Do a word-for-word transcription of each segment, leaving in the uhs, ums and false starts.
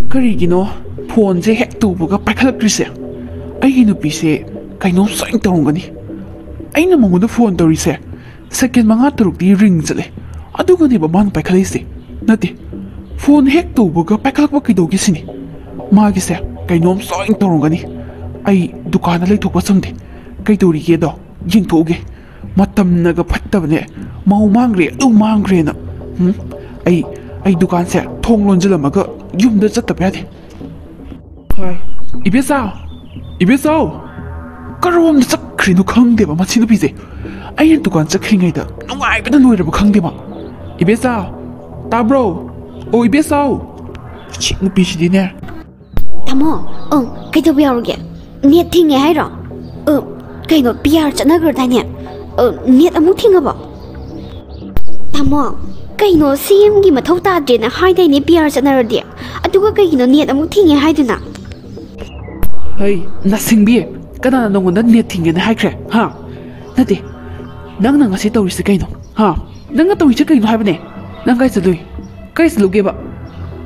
ꯀꯔꯤꯒꯤꯅꯣ ꯐꯣꯟꯁꯦ ꯍꯦꯛ ꯇꯧꯕꯒ ꯄꯥꯏꯈꯠꯂꯛꯇ꯭ꯔꯤꯁꯦ? ꯑꯩꯒꯤ ꯅꯨꯄꯤꯁꯦ ꯀꯩꯅꯣꯝ ꯁꯣꯏꯅ ꯇꯧꯔꯝꯒꯅꯤ꯫ ꯑꯩꯅ ꯃꯉꯣꯟꯗ ꯐꯣꯟ ꯇꯧꯔꯤꯁꯦ ꯁꯦꯀꯦꯟ ꯃꯉꯥ ꯇꯔꯨꯛꯇꯤ ꯔꯤꯡ ꯆꯠꯂꯦ, ꯑꯗꯨꯒꯅꯦꯕ ꯃꯥꯅ ꯄꯥꯏꯈꯠꯂꯛꯏꯁꯦ꯫ ꯅꯠꯇꯦ, ꯐꯣꯟ ꯍꯦꯛ ꯇꯧꯕꯒ ꯄꯥꯏꯈꯠꯂꯛꯄ ꯀꯩꯗꯧꯒꯦ ꯁꯤꯅꯤ꯫ ꯃꯥꯒꯤꯁꯦ ꯀꯩꯅꯣꯝ ꯁꯣꯏꯅ ꯇꯧꯔꯝꯒꯅꯤ꯫ ꯑꯩ ꯗꯨꯀꯥꯟꯗ ꯂꯩꯊꯣꯛꯄ ꯁꯪꯗꯦ꯫ ꯀꯩꯗꯧꯔꯤꯒꯦꯗꯣ ꯌꯦꯡꯊꯣꯛꯎꯒꯦ꯫ ꯃꯇꯝꯅꯒ ꯐꯠꯇꯕꯅꯦ꯫ ꯃꯧ ꯃꯥꯡꯈ꯭ꯔꯦ, ꯑꯗꯨ ꯃꯥꯡꯈ꯭ꯔꯦꯅ꯫ ꯎꯝ? ꯑꯩ, ꯑꯩ ꯗꯨꯀꯥꯟꯁꯦ ꯊꯣꯡ ꯂꯣꯟꯁꯤꯜꯂꯝꯃꯒ ꯌꯨꯝꯗ ꯆꯠꯇꯕ ꯌꯥꯗꯦ꯫ ꯍꯣꯏ꯫ ꯏꯕꯦꯆꯥ! ꯏꯕꯦꯆꯥꯎ! ꯀꯔꯣꯝꯗ ꯆꯠꯈ꯭ꯔꯤꯅꯣ ꯈꯪꯗꯦꯕ ꯃꯁꯤ ꯅꯨꯄꯤꯁꯦ꯫ ꯑꯩꯅ ꯗꯨꯀꯥꯟ ꯆꯠꯈ꯭ꯔꯤꯉꯩꯗ ꯅꯨꯡꯉꯥꯏꯕꯅ ꯂꯣꯏꯔꯕ ꯈꯪꯗꯦꯕ꯫ ꯏꯕꯦꯆꯥ! ꯇꯥꯕ꯭ꯔꯣ? ꯑꯣ, ꯏꯕꯦꯆꯥꯎ! ꯁꯤ ꯅꯨꯄꯤꯁꯤꯗꯤꯅꯦ꯫ ꯇꯥꯃꯣ, ꯑꯪ, ꯀꯩꯗꯧꯕ ꯌꯥꯎꯔꯒꯦ? ꯅꯦꯠ ꯊꯤꯡꯉꯦ ꯍꯥꯏꯔꯣ? ꯑ, ꯀꯩꯅꯣ, ꯄꯤ ꯑꯥꯔ ꯆꯠꯅꯈ꯭ꯔꯗꯥꯏꯅꯦ? ꯑ, ꯅꯦꯠ ꯑꯃꯨꯛ ꯊꯤꯡꯉꯕꯣ? ꯇꯥꯃꯣ, ꯀꯩꯅꯣ, ꯁꯤ ꯑꯦꯝꯒꯤ ꯃꯊꯧ ꯇꯥꯗ꯭ꯔꯦꯅ ꯍꯥꯏꯗꯥꯏꯅꯦ ꯄꯤ ꯑꯥꯔ ꯆꯠꯅꯔꯗꯤ? ꯑꯗꯨꯒ ꯀꯩꯒꯤꯅꯣ ꯅꯦꯠ ꯑꯃꯨꯛ ꯊꯤꯡꯉꯦ ꯍꯥꯏꯗꯨꯅ? ꯍꯩ, ꯅꯁꯤꯡꯕꯤ, ꯀꯅꯥꯅ ꯅꯪꯉꯣꯟꯗ ꯅꯦꯠ ꯊꯤꯡꯒꯦꯅ ꯍꯥꯏꯈ꯭ꯔꯦ? ꯍꯥ? ꯅꯠꯇꯦ, ꯅꯪꯅ ꯉꯁꯤ ꯇꯧꯔꯤꯁꯦ ꯀꯩꯅꯣ? ꯍꯥ? ꯅꯪꯅ ꯇꯧꯔꯤꯁꯦ ꯀꯩꯅꯣ ꯍꯥꯏꯕꯅꯦ? ꯅꯪ ꯀꯥꯏ ꯆꯠꯂꯨꯏ? ꯀꯥꯏ ꯆꯠꯂꯨꯒꯦꯕ?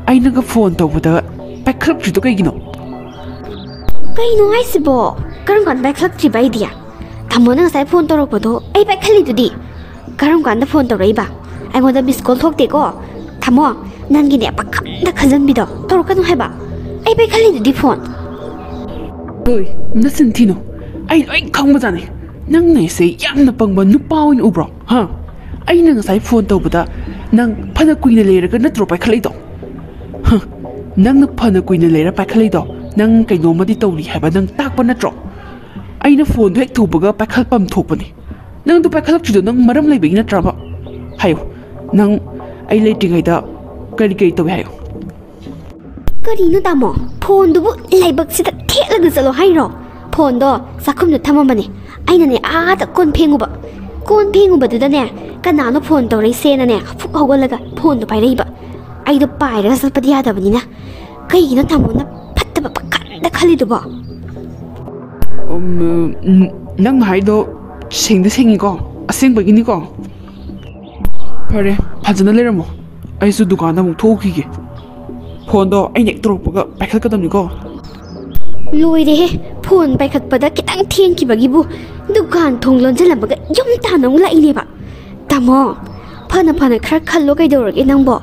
ꯑꯩꯅꯒ ꯐꯣꯟ ꯇꯧꯕꯗ ꯄꯥꯏꯈꯠꯂꯛꯇ꯭ꯔꯤꯗꯣ ꯀꯩꯒꯤꯅꯣ? ꯀꯩꯅꯣ ꯍꯥꯏꯁꯤꯕꯣ? ꯀꯔꯝ ꯀꯥꯟꯗ ꯄꯥꯏꯈꯠꯂꯛꯇ꯭ꯔꯤꯕ ꯑꯩꯗꯤ? ꯇꯥꯃꯣꯅ ꯉꯁꯥꯏ ꯐꯣꯟ ꯇꯧꯔꯛꯄꯗꯣ ꯑꯩ ꯄꯥꯏꯈꯠꯂꯤꯗꯨꯗꯤ꯫ ꯀꯔꯝ ꯀꯥꯟꯗ ꯐꯣꯟ ꯇꯧꯔꯛꯏꯕ? ꯑꯩꯉꯣꯟꯗ ꯃꯤꯁ ꯀꯣꯜ ꯊꯣꯛꯇꯦꯀꯣ꯫ ꯇꯥꯃꯣ, ꯅꯪꯒꯤꯅꯦ ꯄꯥꯈꯪꯗ ꯈꯟꯖꯟꯕꯤꯗꯣ ꯇꯧꯔꯛꯀꯅꯨ ꯍꯥꯏꯕ꯫ ꯑꯩ ꯄꯥꯏꯈꯠꯂꯤꯗꯨꯗꯤ ꯐꯣꯟ꯫ ꯍꯣꯏ, ꯅꯆꯤꯟ ꯊꯤꯅꯨ꯫ ꯑꯩ ꯂꯣꯏ ꯈꯪꯕꯖꯥꯠꯅꯤ꯫ ꯅꯪꯅ ꯑꯩꯁꯦ ꯌꯥꯝꯅ ꯄꯪꯕ ꯅꯨꯄꯥ ꯑꯣꯏꯅ ꯎꯕ꯭ꯔꯣ? ꯍꯥ? ꯑꯩꯅ ꯉꯁꯥꯏ ꯐꯣꯟ ꯇꯧꯕꯗ ꯅꯪ ꯐꯅ ꯀꯨꯏꯅ ꯂꯩꯔꯒ ꯅꯠꯇ꯭ꯔꯣ ꯄꯥꯏꯈꯠꯂꯛꯏꯗꯣ? ꯍ, ꯅꯪꯅ ꯐꯅ ꯀꯨꯏꯅ ꯂꯩꯔ ꯄꯥꯏꯈꯠꯂꯛꯏꯗꯣ ꯅꯪ ꯀꯩꯅꯣꯝꯃꯗꯤ ꯇꯧꯔꯤ ꯍꯥꯏꯕ ꯅꯪ ꯇꯥꯛꯄ ꯅꯠꯇ꯭ꯔꯣ? ꯑꯩꯅ ꯐꯣꯟꯗꯣ ꯍꯦꯛ ꯇꯧꯕꯒ ꯄꯥꯏꯈꯠꯐꯝ ꯊꯣꯛꯄꯅꯤ꯫ ꯅꯪꯗꯣ ꯄꯥꯏꯈꯠꯂꯛꯇ꯭ꯔꯤꯗꯣ ꯅꯪ ꯃꯔꯝ ꯂꯩꯕꯒꯤ ꯅꯠꯇ꯭ꯔꯕ? ꯍꯥꯏꯌꯨ, ꯅꯪ ꯑꯩ ꯂꯩꯇ꯭ꯔꯤꯉꯩꯗ ꯀꯔꯤ ꯀꯔꯤ ꯇꯧꯏ ꯍꯥꯏꯌꯨ꯫ ꯀꯔꯤꯅꯣ ꯇꯥꯃꯣ? ꯐꯣꯟꯗꯨꯕꯨ ꯂꯥꯏꯕꯛꯁꯤꯗ ꯊꯦꯠꯂꯒ ꯆꯠꯂꯣ ꯍꯥꯏꯔꯣ? ꯐꯣꯟꯗꯣ ꯆꯥꯛꯈꯨꯝꯗ ꯊꯝꯃꯝꯕꯅꯦ꯫ ꯑꯩꯅꯅꯦ ꯑꯥꯗ ꯀꯣꯟ ꯐꯦꯡꯉꯨꯕ꯫ ꯀꯣꯟ ꯐꯦꯡꯉꯨꯕꯗꯨꯗꯅꯦ ꯀꯅꯥꯅꯣ ꯐꯣꯟ ꯇꯧꯔꯛꯏꯁꯦꯅꯅꯦ ꯐꯨꯛ ꯍꯧꯒꯠꯂꯒ ꯐꯣꯟꯗꯣ ꯄꯥꯏꯔꯛꯏꯕ꯫ ꯑꯩꯗꯣ ꯄꯥꯏꯔꯒ ꯆꯠꯄꯗꯤ ꯌꯥꯗꯕꯅꯤꯅ꯫ ꯀꯩꯒꯤꯅꯣ ꯇꯥꯃꯣꯅ ꯐꯠꯇꯕ ꯄꯥꯈꯟꯗ ꯈꯜꯂꯤꯗꯨꯕꯣ? ꯎꯝ, ꯎꯝ, ꯅꯪ ꯍꯥꯏꯗꯣ ꯁꯦꯡꯗꯤ ꯁꯦꯡꯉꯤꯀꯣ? ꯑꯁꯦꯡꯕꯒꯤꯅꯤꯀꯣ? ꯐꯔꯦ, ꯐꯖꯅ ꯂꯩꯔꯝꯃꯣ꯫ ꯑꯩꯁꯨ ꯗꯨꯀꯥꯟꯗ ꯑꯃꯨꯛ ꯊꯣꯛꯎꯈꯤꯒꯦ꯫ ꯐꯣꯟꯗꯣ ꯑꯩꯅ ꯍꯦꯛ ꯇꯧꯔꯛꯄꯒ ꯄꯥꯏꯈꯠꯀꯗꯕꯅꯤꯀꯣ꯫ ꯂꯣꯏꯔꯦꯍꯦ꯫ ꯐꯣꯟ ꯄꯥꯏꯈꯠꯄꯗ ꯈꯤꯇꯪ ꯊꯦꯡꯈꯤꯕꯒꯤꯕꯨ ꯗꯨꯀꯥꯟ ꯊꯣꯡ ꯂꯣꯟꯁꯤꯜꯂꯝꯃꯒ ꯌꯨꯝ ꯇꯥꯟꯅ ꯑꯃꯨꯛ ꯂꯥꯛꯏꯅꯦꯕ꯫ ꯇꯥꯃꯣ, ꯐꯅ ꯐꯅ ꯈꯔ ꯈꯜꯂꯣ ꯀꯩꯗꯧꯔꯒꯦ ꯅꯪꯕꯣ?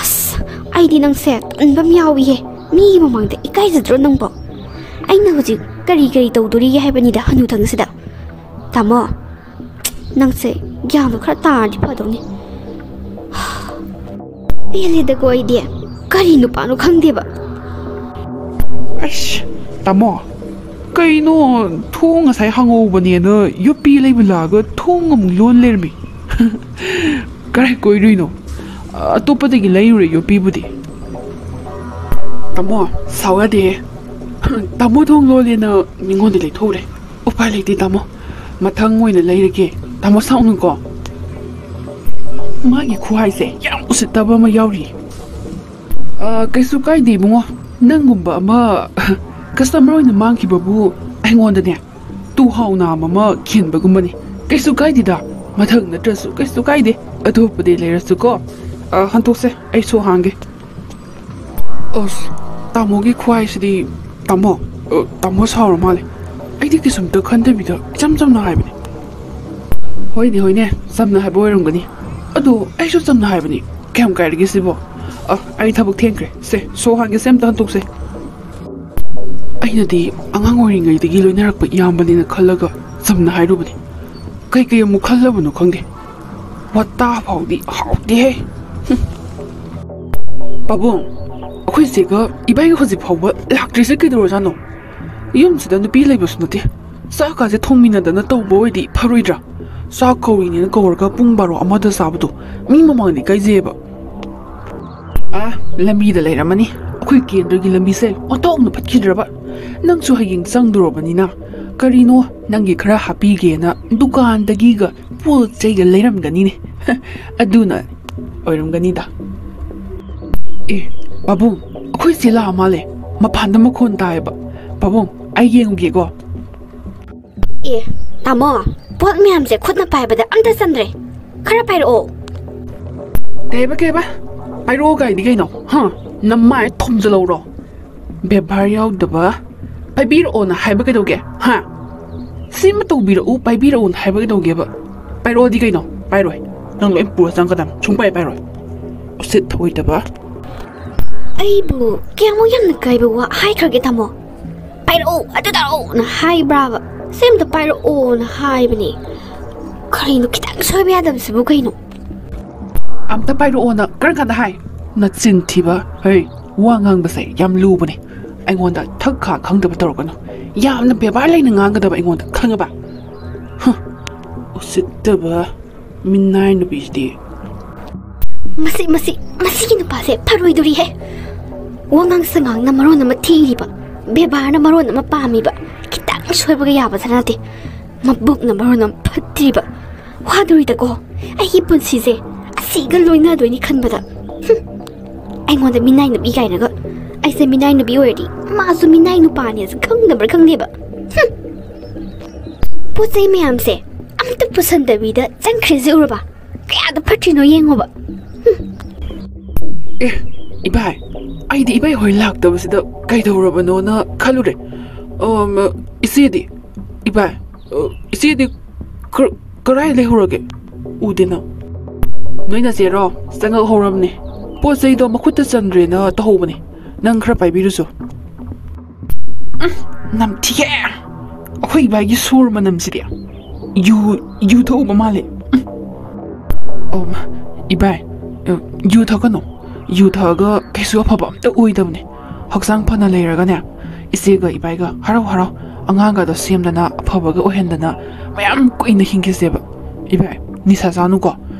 ꯑꯁ, ꯑꯩꯗꯤ ꯅꯪꯁꯦ ꯇꯟꯕ ꯑꯃ ꯌꯥꯎꯏꯍꯦ꯫ ꯃꯤꯒꯤ ꯃꯃꯥꯡꯗ ꯏꯀꯥꯏꯖꯗ꯭ꯔꯣ ꯅꯪꯕꯣ? ꯑꯩꯅ ꯍꯧꯖꯤꯛ ꯀꯔꯤ ꯀꯔꯤ ꯇꯧꯗꯣꯔꯤꯒꯦ ꯍꯥꯏꯕꯅꯤꯗ ꯍꯅꯨꯊꯪꯁꯤꯗ꯫ ꯇꯥꯃꯣ, ꯅꯪꯁꯦ ꯒ꯭ꯌꯥꯟꯗꯣ ꯈꯔ ꯇꯥꯔꯗꯤ ꯐꯗꯧꯅꯤ꯫ ꯄꯦꯜꯂꯦꯗꯀꯣ ꯑꯩꯗꯤ꯫ ꯀꯔꯤ ꯅꯨꯄꯥꯅꯣ ꯈꯪꯗꯦꯕ꯫ ꯑꯩꯁ, ꯇꯥꯃꯣ, ꯀꯩꯅꯣ, ꯊꯣꯡ ꯉꯁꯥꯏ ꯍꯥꯡꯍꯧꯕꯅꯦꯅ ꯌꯣꯠꯄꯤ ꯂꯩꯕ ꯂꯥꯛꯑꯒ ꯊꯣꯡ ꯑꯃꯨꯛ ꯂꯣꯟ ꯂꯩꯔꯝꯃꯤ꯫ ꯀꯔꯥꯏ ꯀꯣꯏꯔꯨꯏꯅꯣ? ꯑꯇꯣꯞꯄꯗꯒꯤ ꯂꯩꯔꯨꯔꯦ ꯌꯣꯠꯄꯤꯕꯨꯗꯤ꯫ ꯇꯥꯃꯣ, ꯁꯥꯎ ꯌꯥꯗꯦꯍꯦ꯫ ꯇꯥꯃꯣ ꯊꯣꯡ ꯂꯣꯜꯂꯦꯅ ꯃꯤꯉꯣꯟꯗ ꯂꯩꯊꯣꯛꯎꯔꯦ꯫ ꯎꯄꯥꯏ ꯂꯩꯇꯦ ꯇꯥꯃꯣ꯫ ꯃꯊꯪ ꯑꯣꯏꯅ ꯂꯩꯔꯒꯦ꯫ ꯇꯥꯃꯣ ꯁꯥꯎꯅꯨꯀꯣ꯫ ꯃꯥꯒꯤ ꯈꯨꯍꯥꯏꯁꯦ ꯌꯥꯝ ꯎꯁꯤꯠꯇꯕ ꯑꯃ ꯌꯥꯎꯔꯤ꯫ ꯑ, ꯀꯩꯁꯨ ꯀꯥꯏꯗꯦ ꯏꯕꯨꯡꯉꯣ꯫ ꯅꯪꯒꯨꯝꯕ ꯑꯃ ꯀꯁꯇꯃꯔ ꯑꯣꯏꯅ ꯃꯥꯡꯈꯤꯕꯕꯨ ꯑꯩꯉꯣꯟꯗꯅꯦ ꯇꯨ ꯍꯥꯎ ꯅꯥꯝ ꯑꯃ ꯈꯦꯟꯕꯒꯨꯝꯕꯅꯤ꯫ ꯀꯩꯁꯨ ꯀꯥꯏꯗꯦꯗ꯫ ꯃꯊꯪ ꯅꯠꯇ꯭ꯔꯁꯨ ꯀꯩꯁꯨ ꯀꯥꯏꯗꯦ꯫ ꯑꯇꯣꯞꯄꯗꯤ ꯂꯩꯔꯁꯨꯀꯣ꯫ ꯑ, ꯍꯟꯗꯣꯛꯁꯦ, ꯑꯩ ꯁꯣ ꯍꯥꯡꯒꯦ꯫ ꯑꯁ, ꯇꯥꯃꯣꯒꯤ ꯈꯨꯍꯥꯏꯁꯤꯗꯤ꯫ ꯇꯥꯃꯣ, ꯑ, ꯇꯥꯃꯣ ꯁꯥꯎꯔ ꯃꯥꯜꯂꯦ꯫ ꯑꯩꯗꯤ ꯀꯩꯁꯨꯝꯇ ꯈꯟꯗꯕꯤꯗ ꯏꯆꯝ ꯆꯝꯅ ꯍꯥꯏꯕꯅꯦ꯫ ꯍꯣꯏꯅꯦ, ꯍꯣꯏꯅꯦ, ꯆꯝꯅ ꯍꯥꯏꯕ ꯑꯣꯏꯔꯝꯒꯅꯤ꯫ ꯑꯗꯣ ꯑꯩꯁꯨ ꯆꯝꯅ ꯍꯥꯏꯕꯅꯤ, ꯀꯌꯥꯝ ꯀꯥꯏꯔꯒꯦ ꯁꯤꯕꯣ? ꯑ, ꯑꯩ ꯊꯕꯛ ꯊꯦꯡꯈ꯭ꯔꯦ꯫ ꯁꯦ, ꯁꯣ ꯍꯥꯡꯒꯦ, ꯁꯦ ꯑꯝꯇ ꯍꯟꯗꯣꯛꯁꯦ꯫ ꯑꯩꯅꯗꯤ ꯑꯉꯥꯡ ꯑꯣꯏꯔꯤꯉꯩꯗꯒꯤ ꯂꯣꯏꯅꯔꯛꯄ ꯏꯌꯥꯝꯕꯅꯦꯅ ꯈꯜꯂꯒ ꯆꯝꯅ ꯍꯥꯏꯔꯨꯕꯅꯤ꯫ ꯀꯩꯀꯩ ꯑꯃꯨꯛ ꯈꯜꯂꯕꯅꯣ ꯈꯪꯗꯦ꯫ ꯋꯥꯇꯥ ꯐꯥꯎꯗꯤ ꯍꯥꯎꯇꯦꯍꯦ꯫ ꯍꯨꯝ꯫ ꯄꯥꯕꯨꯡ, ꯑꯩꯈꯣꯏ ꯆꯦꯒ ꯏꯕꯥꯏꯒ ꯍꯧꯖꯤꯛ ꯐꯥꯎꯕ ꯂꯥꯛꯇ꯭ꯔꯤꯁꯦ ꯀꯩꯗꯧꯔꯖꯥꯠꯅꯣ? ꯌꯨꯝꯁꯤꯗ ꯅꯨꯄꯤ ꯂꯩꯕꯁꯨ ꯅꯠꯇꯦ꯫ ꯆꯥꯛꯀꯥꯁꯦ ꯊꯣꯡꯃꯤꯟꯅꯗꯅ ꯇꯧꯕ ꯑꯣꯏꯗꯤ ꯐꯔꯣꯏꯗ꯭ꯔꯥ? ꯆꯥꯛ ꯀꯧꯔꯤꯅꯦꯅ ꯀꯧꯔꯒ ꯄꯨꯡ ꯕꯥꯔꯣ ꯑꯃꯗ ꯆꯥꯕꯗꯣ ꯃꯤ ꯃꯃꯥꯡꯗ ꯏꯀꯥꯏꯖꯩꯌꯦꯕ꯫ ꯑꯥ, ꯂꯝꯕꯤꯗ ꯂꯩꯔꯝꯃꯅꯤ꯫ ꯑꯩꯈꯣꯏ ꯀꯦꯟꯗ꯭ꯔꯒꯤ ꯂꯝꯕꯤꯁꯦ ꯑꯣꯟꯊꯣꯛꯅ ꯐꯠꯈꯤꯗ꯭ꯔꯕ꯫ ꯅꯪꯁꯨ ꯍꯌꯦꯡ ꯆꯪꯗꯣꯔꯕꯅꯤꯅ ꯀꯔꯤꯅꯣ ꯅꯪꯒꯤ ꯈꯔ ꯍꯥꯞꯄꯤꯒꯦꯅ ꯗꯨꯀꯥꯟꯗꯒꯤꯒ ꯄꯣꯠ ꯆꯩꯒ ꯂꯩꯔꯝꯒꯅꯤꯅꯦ꯫ ꯑꯗꯨꯅ ꯑꯣꯏꯔꯝꯒꯅꯤꯗ꯫ ꯑꯦ, ꯄꯥꯕꯨꯡ, ꯑꯩꯈꯣꯏ ꯆꯦ ꯂꯥꯛꯑ ꯃꯥꯜꯂꯦ꯫ ꯃꯄꯥꯟꯗ ꯃꯈꯣꯟ ꯇꯥꯏꯌꯦꯕ꯫ ꯄꯥꯕꯨꯡ, ꯑꯩ ꯌꯦꯡꯉꯨꯒꯦꯀꯣ꯫ ꯑꯦ, ꯇꯥꯃꯣ, ꯄꯣꯠ ꯃꯌꯥꯝꯁꯦ ꯈꯨꯠꯅ ꯄꯥꯏꯕꯗ ꯑꯝꯇ ꯆꯟꯗ꯭ꯔꯦ꯫ ꯈꯔ ꯄꯥꯏꯔꯛꯑꯣ꯫ ꯀꯩꯕ, ꯀꯩꯕ? ꯄꯥꯏꯔꯛꯑꯣ ꯀꯥꯏꯗꯤ ꯀꯩꯅꯣ? ꯍꯥ? ꯅꯃꯥꯏ ꯊꯣꯝꯖꯤꯜꯍꯧꯔꯣ꯫ ꯕꯦꯕꯥꯔ ꯌꯥꯎꯗꯕ꯫ ꯄꯥꯏꯕꯤꯔꯛꯑꯣꯅ ꯍꯥꯏꯕ ꯀꯩꯗꯧꯒꯦ? ꯍꯥ? ꯁꯤꯃ ꯇꯧꯕꯤꯔꯛꯎ, ꯄꯥꯏꯕꯤꯔꯛꯎꯅ ꯍꯥꯏꯕ ꯀꯩꯗꯧꯒꯦꯕ? ꯄꯥꯏꯔꯛꯑꯣꯗꯤ ꯀꯩꯅꯣ? ꯄꯥꯏꯔꯣꯏ꯫ ꯅꯪ ꯂꯣꯏ ꯄꯨꯔ ꯆꯪꯒꯗꯝ꯫ ꯁꯨꯡꯄꯥꯏ ꯄꯥꯏꯔꯣꯏ꯫ ꯎꯁꯤꯠ ꯊꯑꯣꯏꯗꯕ꯫ ꯑꯩꯕꯨ ꯀꯌꯥꯃꯨꯛ ꯌꯥꯝꯅ ꯀꯥꯏꯕ ꯋꯥ ꯍꯥꯏꯈ꯭ꯔꯒꯦ, ꯇꯥꯃꯣ? "ꯄꯥꯏꯔꯛꯑꯣ, ꯑꯗꯨ ꯇꯧꯔꯛꯑꯣꯅ" ꯍꯥꯏꯕ꯭ꯔꯥꯕ? ꯁꯤ ꯑꯝꯇ ꯄꯥꯏꯔꯛꯑꯣꯅ ꯍꯥꯏꯕꯅꯦ꯫ ꯀꯔꯤꯅꯣ, ꯈꯤꯇꯪ ꯁꯣꯏꯕ ꯌꯥꯗꯕꯁꯤꯕꯨ ꯀꯩꯅꯣ? ꯑꯝꯇ ꯄꯥꯏꯔꯛꯑꯣꯅ ꯀꯔꯝ ꯀꯥꯟꯗ ꯍꯥꯏ? ꯅꯆꯤꯟ ꯊꯤꯕ꯫ ꯍꯦ, ꯋꯥ ꯉꯥꯡꯕꯁꯦ ꯌꯥꯝ ꯂꯨꯕꯅꯦ꯫ ꯑꯩꯉꯣꯟꯗ ꯊꯛ ꯈꯥ ꯈꯪꯗꯕ ꯇꯧꯔꯛꯀꯅꯨ꯫ ꯌꯥꯝꯅ ꯕꯦꯕꯥꯔ ꯂꯩꯅ ꯉꯥꯡꯒꯗꯕ ꯑꯩꯉꯣꯟꯗ, ꯈꯪꯉꯕ? ꯍ, ꯎꯁꯤꯠꯇꯕ꯫ ꯃꯤꯅꯥꯏ ꯅꯨꯄꯤꯁꯤꯗꯤ꯫ ꯃꯁꯤ, ꯃꯁꯤ, ꯃꯁꯤꯒꯤ ꯅꯨꯄꯥꯁꯦ ꯐꯔꯣꯏꯗꯣꯔꯤꯍꯦ꯫ ꯋꯥꯉꯥꯡ ꯁꯉꯥꯡꯅ ꯃꯔꯣꯟ ꯑꯃ ꯊꯤꯔꯤꯕ, ꯕꯦꯕꯥꯔꯅ ꯃꯔꯣꯟ ꯑꯃ ꯄꯥꯝꯃꯤꯕ, ꯈꯤꯇꯪ ꯁꯣꯏꯕꯒ ꯌꯥꯕ ꯖꯥꯠ ꯅꯠꯇꯦ꯫ ꯃꯕꯨꯛꯅ ꯃꯔꯣꯟ ꯑꯃ ꯐꯠꯇ꯭ꯔꯤꯕ꯫ ꯋꯥꯗꯣꯔꯤꯗꯀꯣ, ꯑꯩꯒꯤ ꯄꯨꯟꯁꯤꯁꯦ ꯑꯁꯤꯒ ꯂꯣꯏꯅꯗꯣꯏꯅꯤ ꯈꯟꯕꯗ꯫ ꯍꯨꯝ꯫ ꯑꯩꯉꯣꯟꯗ ꯃꯤꯅꯥꯏ ꯅꯨꯄꯤ ꯀꯥꯏꯅꯒ꯫ ꯑꯩꯁꯦ ꯃꯤꯅꯥꯏ ꯅꯨꯄꯤ ꯑꯣꯏꯔꯗꯤ ꯃꯥꯁꯨ ꯃꯤꯅꯥꯏ ꯅꯨꯄꯥꯅꯦꯁꯦ ꯈꯪꯗꯕ꯭ꯔꯥ ꯈꯪꯗꯦꯕ꯫ ꯍꯨꯝ꯫ ꯄꯣꯠ ꯆꯩ ꯃꯌꯥꯝꯁꯦ ꯑꯝꯇ ꯄꯨꯁꯟꯗꯕꯤꯗ ꯆꯪꯈ꯭ꯔꯤꯁꯦ ꯎꯔꯕ? ꯀꯌꯥꯗ ꯐꯠꯇ꯭ꯔꯤꯅꯣ ꯌꯦꯡꯉꯣꯕ꯫ ꯑꯦ, ꯏꯕꯥꯏ, ꯑꯩꯗꯤ ꯏꯕꯥꯏ ꯍꯣꯏ ꯂꯥꯛꯇꯕꯁꯤꯗ ꯀꯩꯗꯧꯔꯕꯅꯣꯅ ꯈꯜꯂꯨꯔꯦ꯫ ꯑꯝ, ꯏꯆꯦꯗꯤ? ꯏꯕꯥꯏ, ꯑ, ꯏꯆꯦꯗꯤ ꯀꯔ-, ꯀꯔꯥꯏ ꯂꯩꯍꯧꯔꯒꯦ? ꯎꯗꯦꯅ꯫ ꯅꯣꯏ ꯅꯆꯦꯔꯣ? ꯆꯪꯉꯛꯍꯧꯔꯝꯅꯦ꯫ ꯄꯣꯠ ꯆꯩꯗꯣ ꯃꯈꯨꯠꯇ ꯆꯟꯗ꯭ꯔꯦꯅ ꯇꯧꯍꯧꯕꯅꯦ꯫ ꯅꯪ ꯈꯔ ꯄꯥꯏꯕꯤꯔꯨꯆꯣ꯫ ꯎꯝ, ꯅꯝꯊꯤꯌꯦ꯫ ꯑꯩꯈꯣꯏ ꯏꯕꯥꯏꯒꯤ ꯁꯣꯔ ꯃꯅꯝꯁꯤꯗꯤ꯫ ꯌꯨ, ꯌꯨ ꯊꯛꯎꯕ ꯃꯥꯜꯂꯦ꯫ ꯎꯝ꯫ ꯑꯣ, ꯏꯕꯥꯏ, ꯑ, ꯌꯨ ꯊꯛꯀꯅꯨ꯫ ꯌꯨ ꯊꯛꯑꯒ ꯀꯩꯁꯨ ꯑꯐꯕ ꯑꯝꯇ ꯑꯣꯏꯗꯕꯅꯦ꯫ ꯍꯛꯆꯥꯡ ꯐꯅ ꯂꯩꯔꯒꯅꯦ, ꯏꯆꯦꯒ ꯏꯕꯥꯏꯒ ꯍꯔꯥꯎ ꯍꯔꯥꯎ ꯑꯉꯥꯡꯒꯗꯣ ꯁꯦꯝꯗꯅ, ꯑꯐꯕꯒ ꯑꯣꯏꯍꯟꯗꯅ ꯃꯌꯥꯝ ꯀꯨꯏꯅ ꯍꯤꯡꯈꯤꯁꯦꯕ꯫ ꯏꯕꯥꯏ, ꯅꯤꯁꯥ ꯆꯥꯅꯨꯀꯣ꯫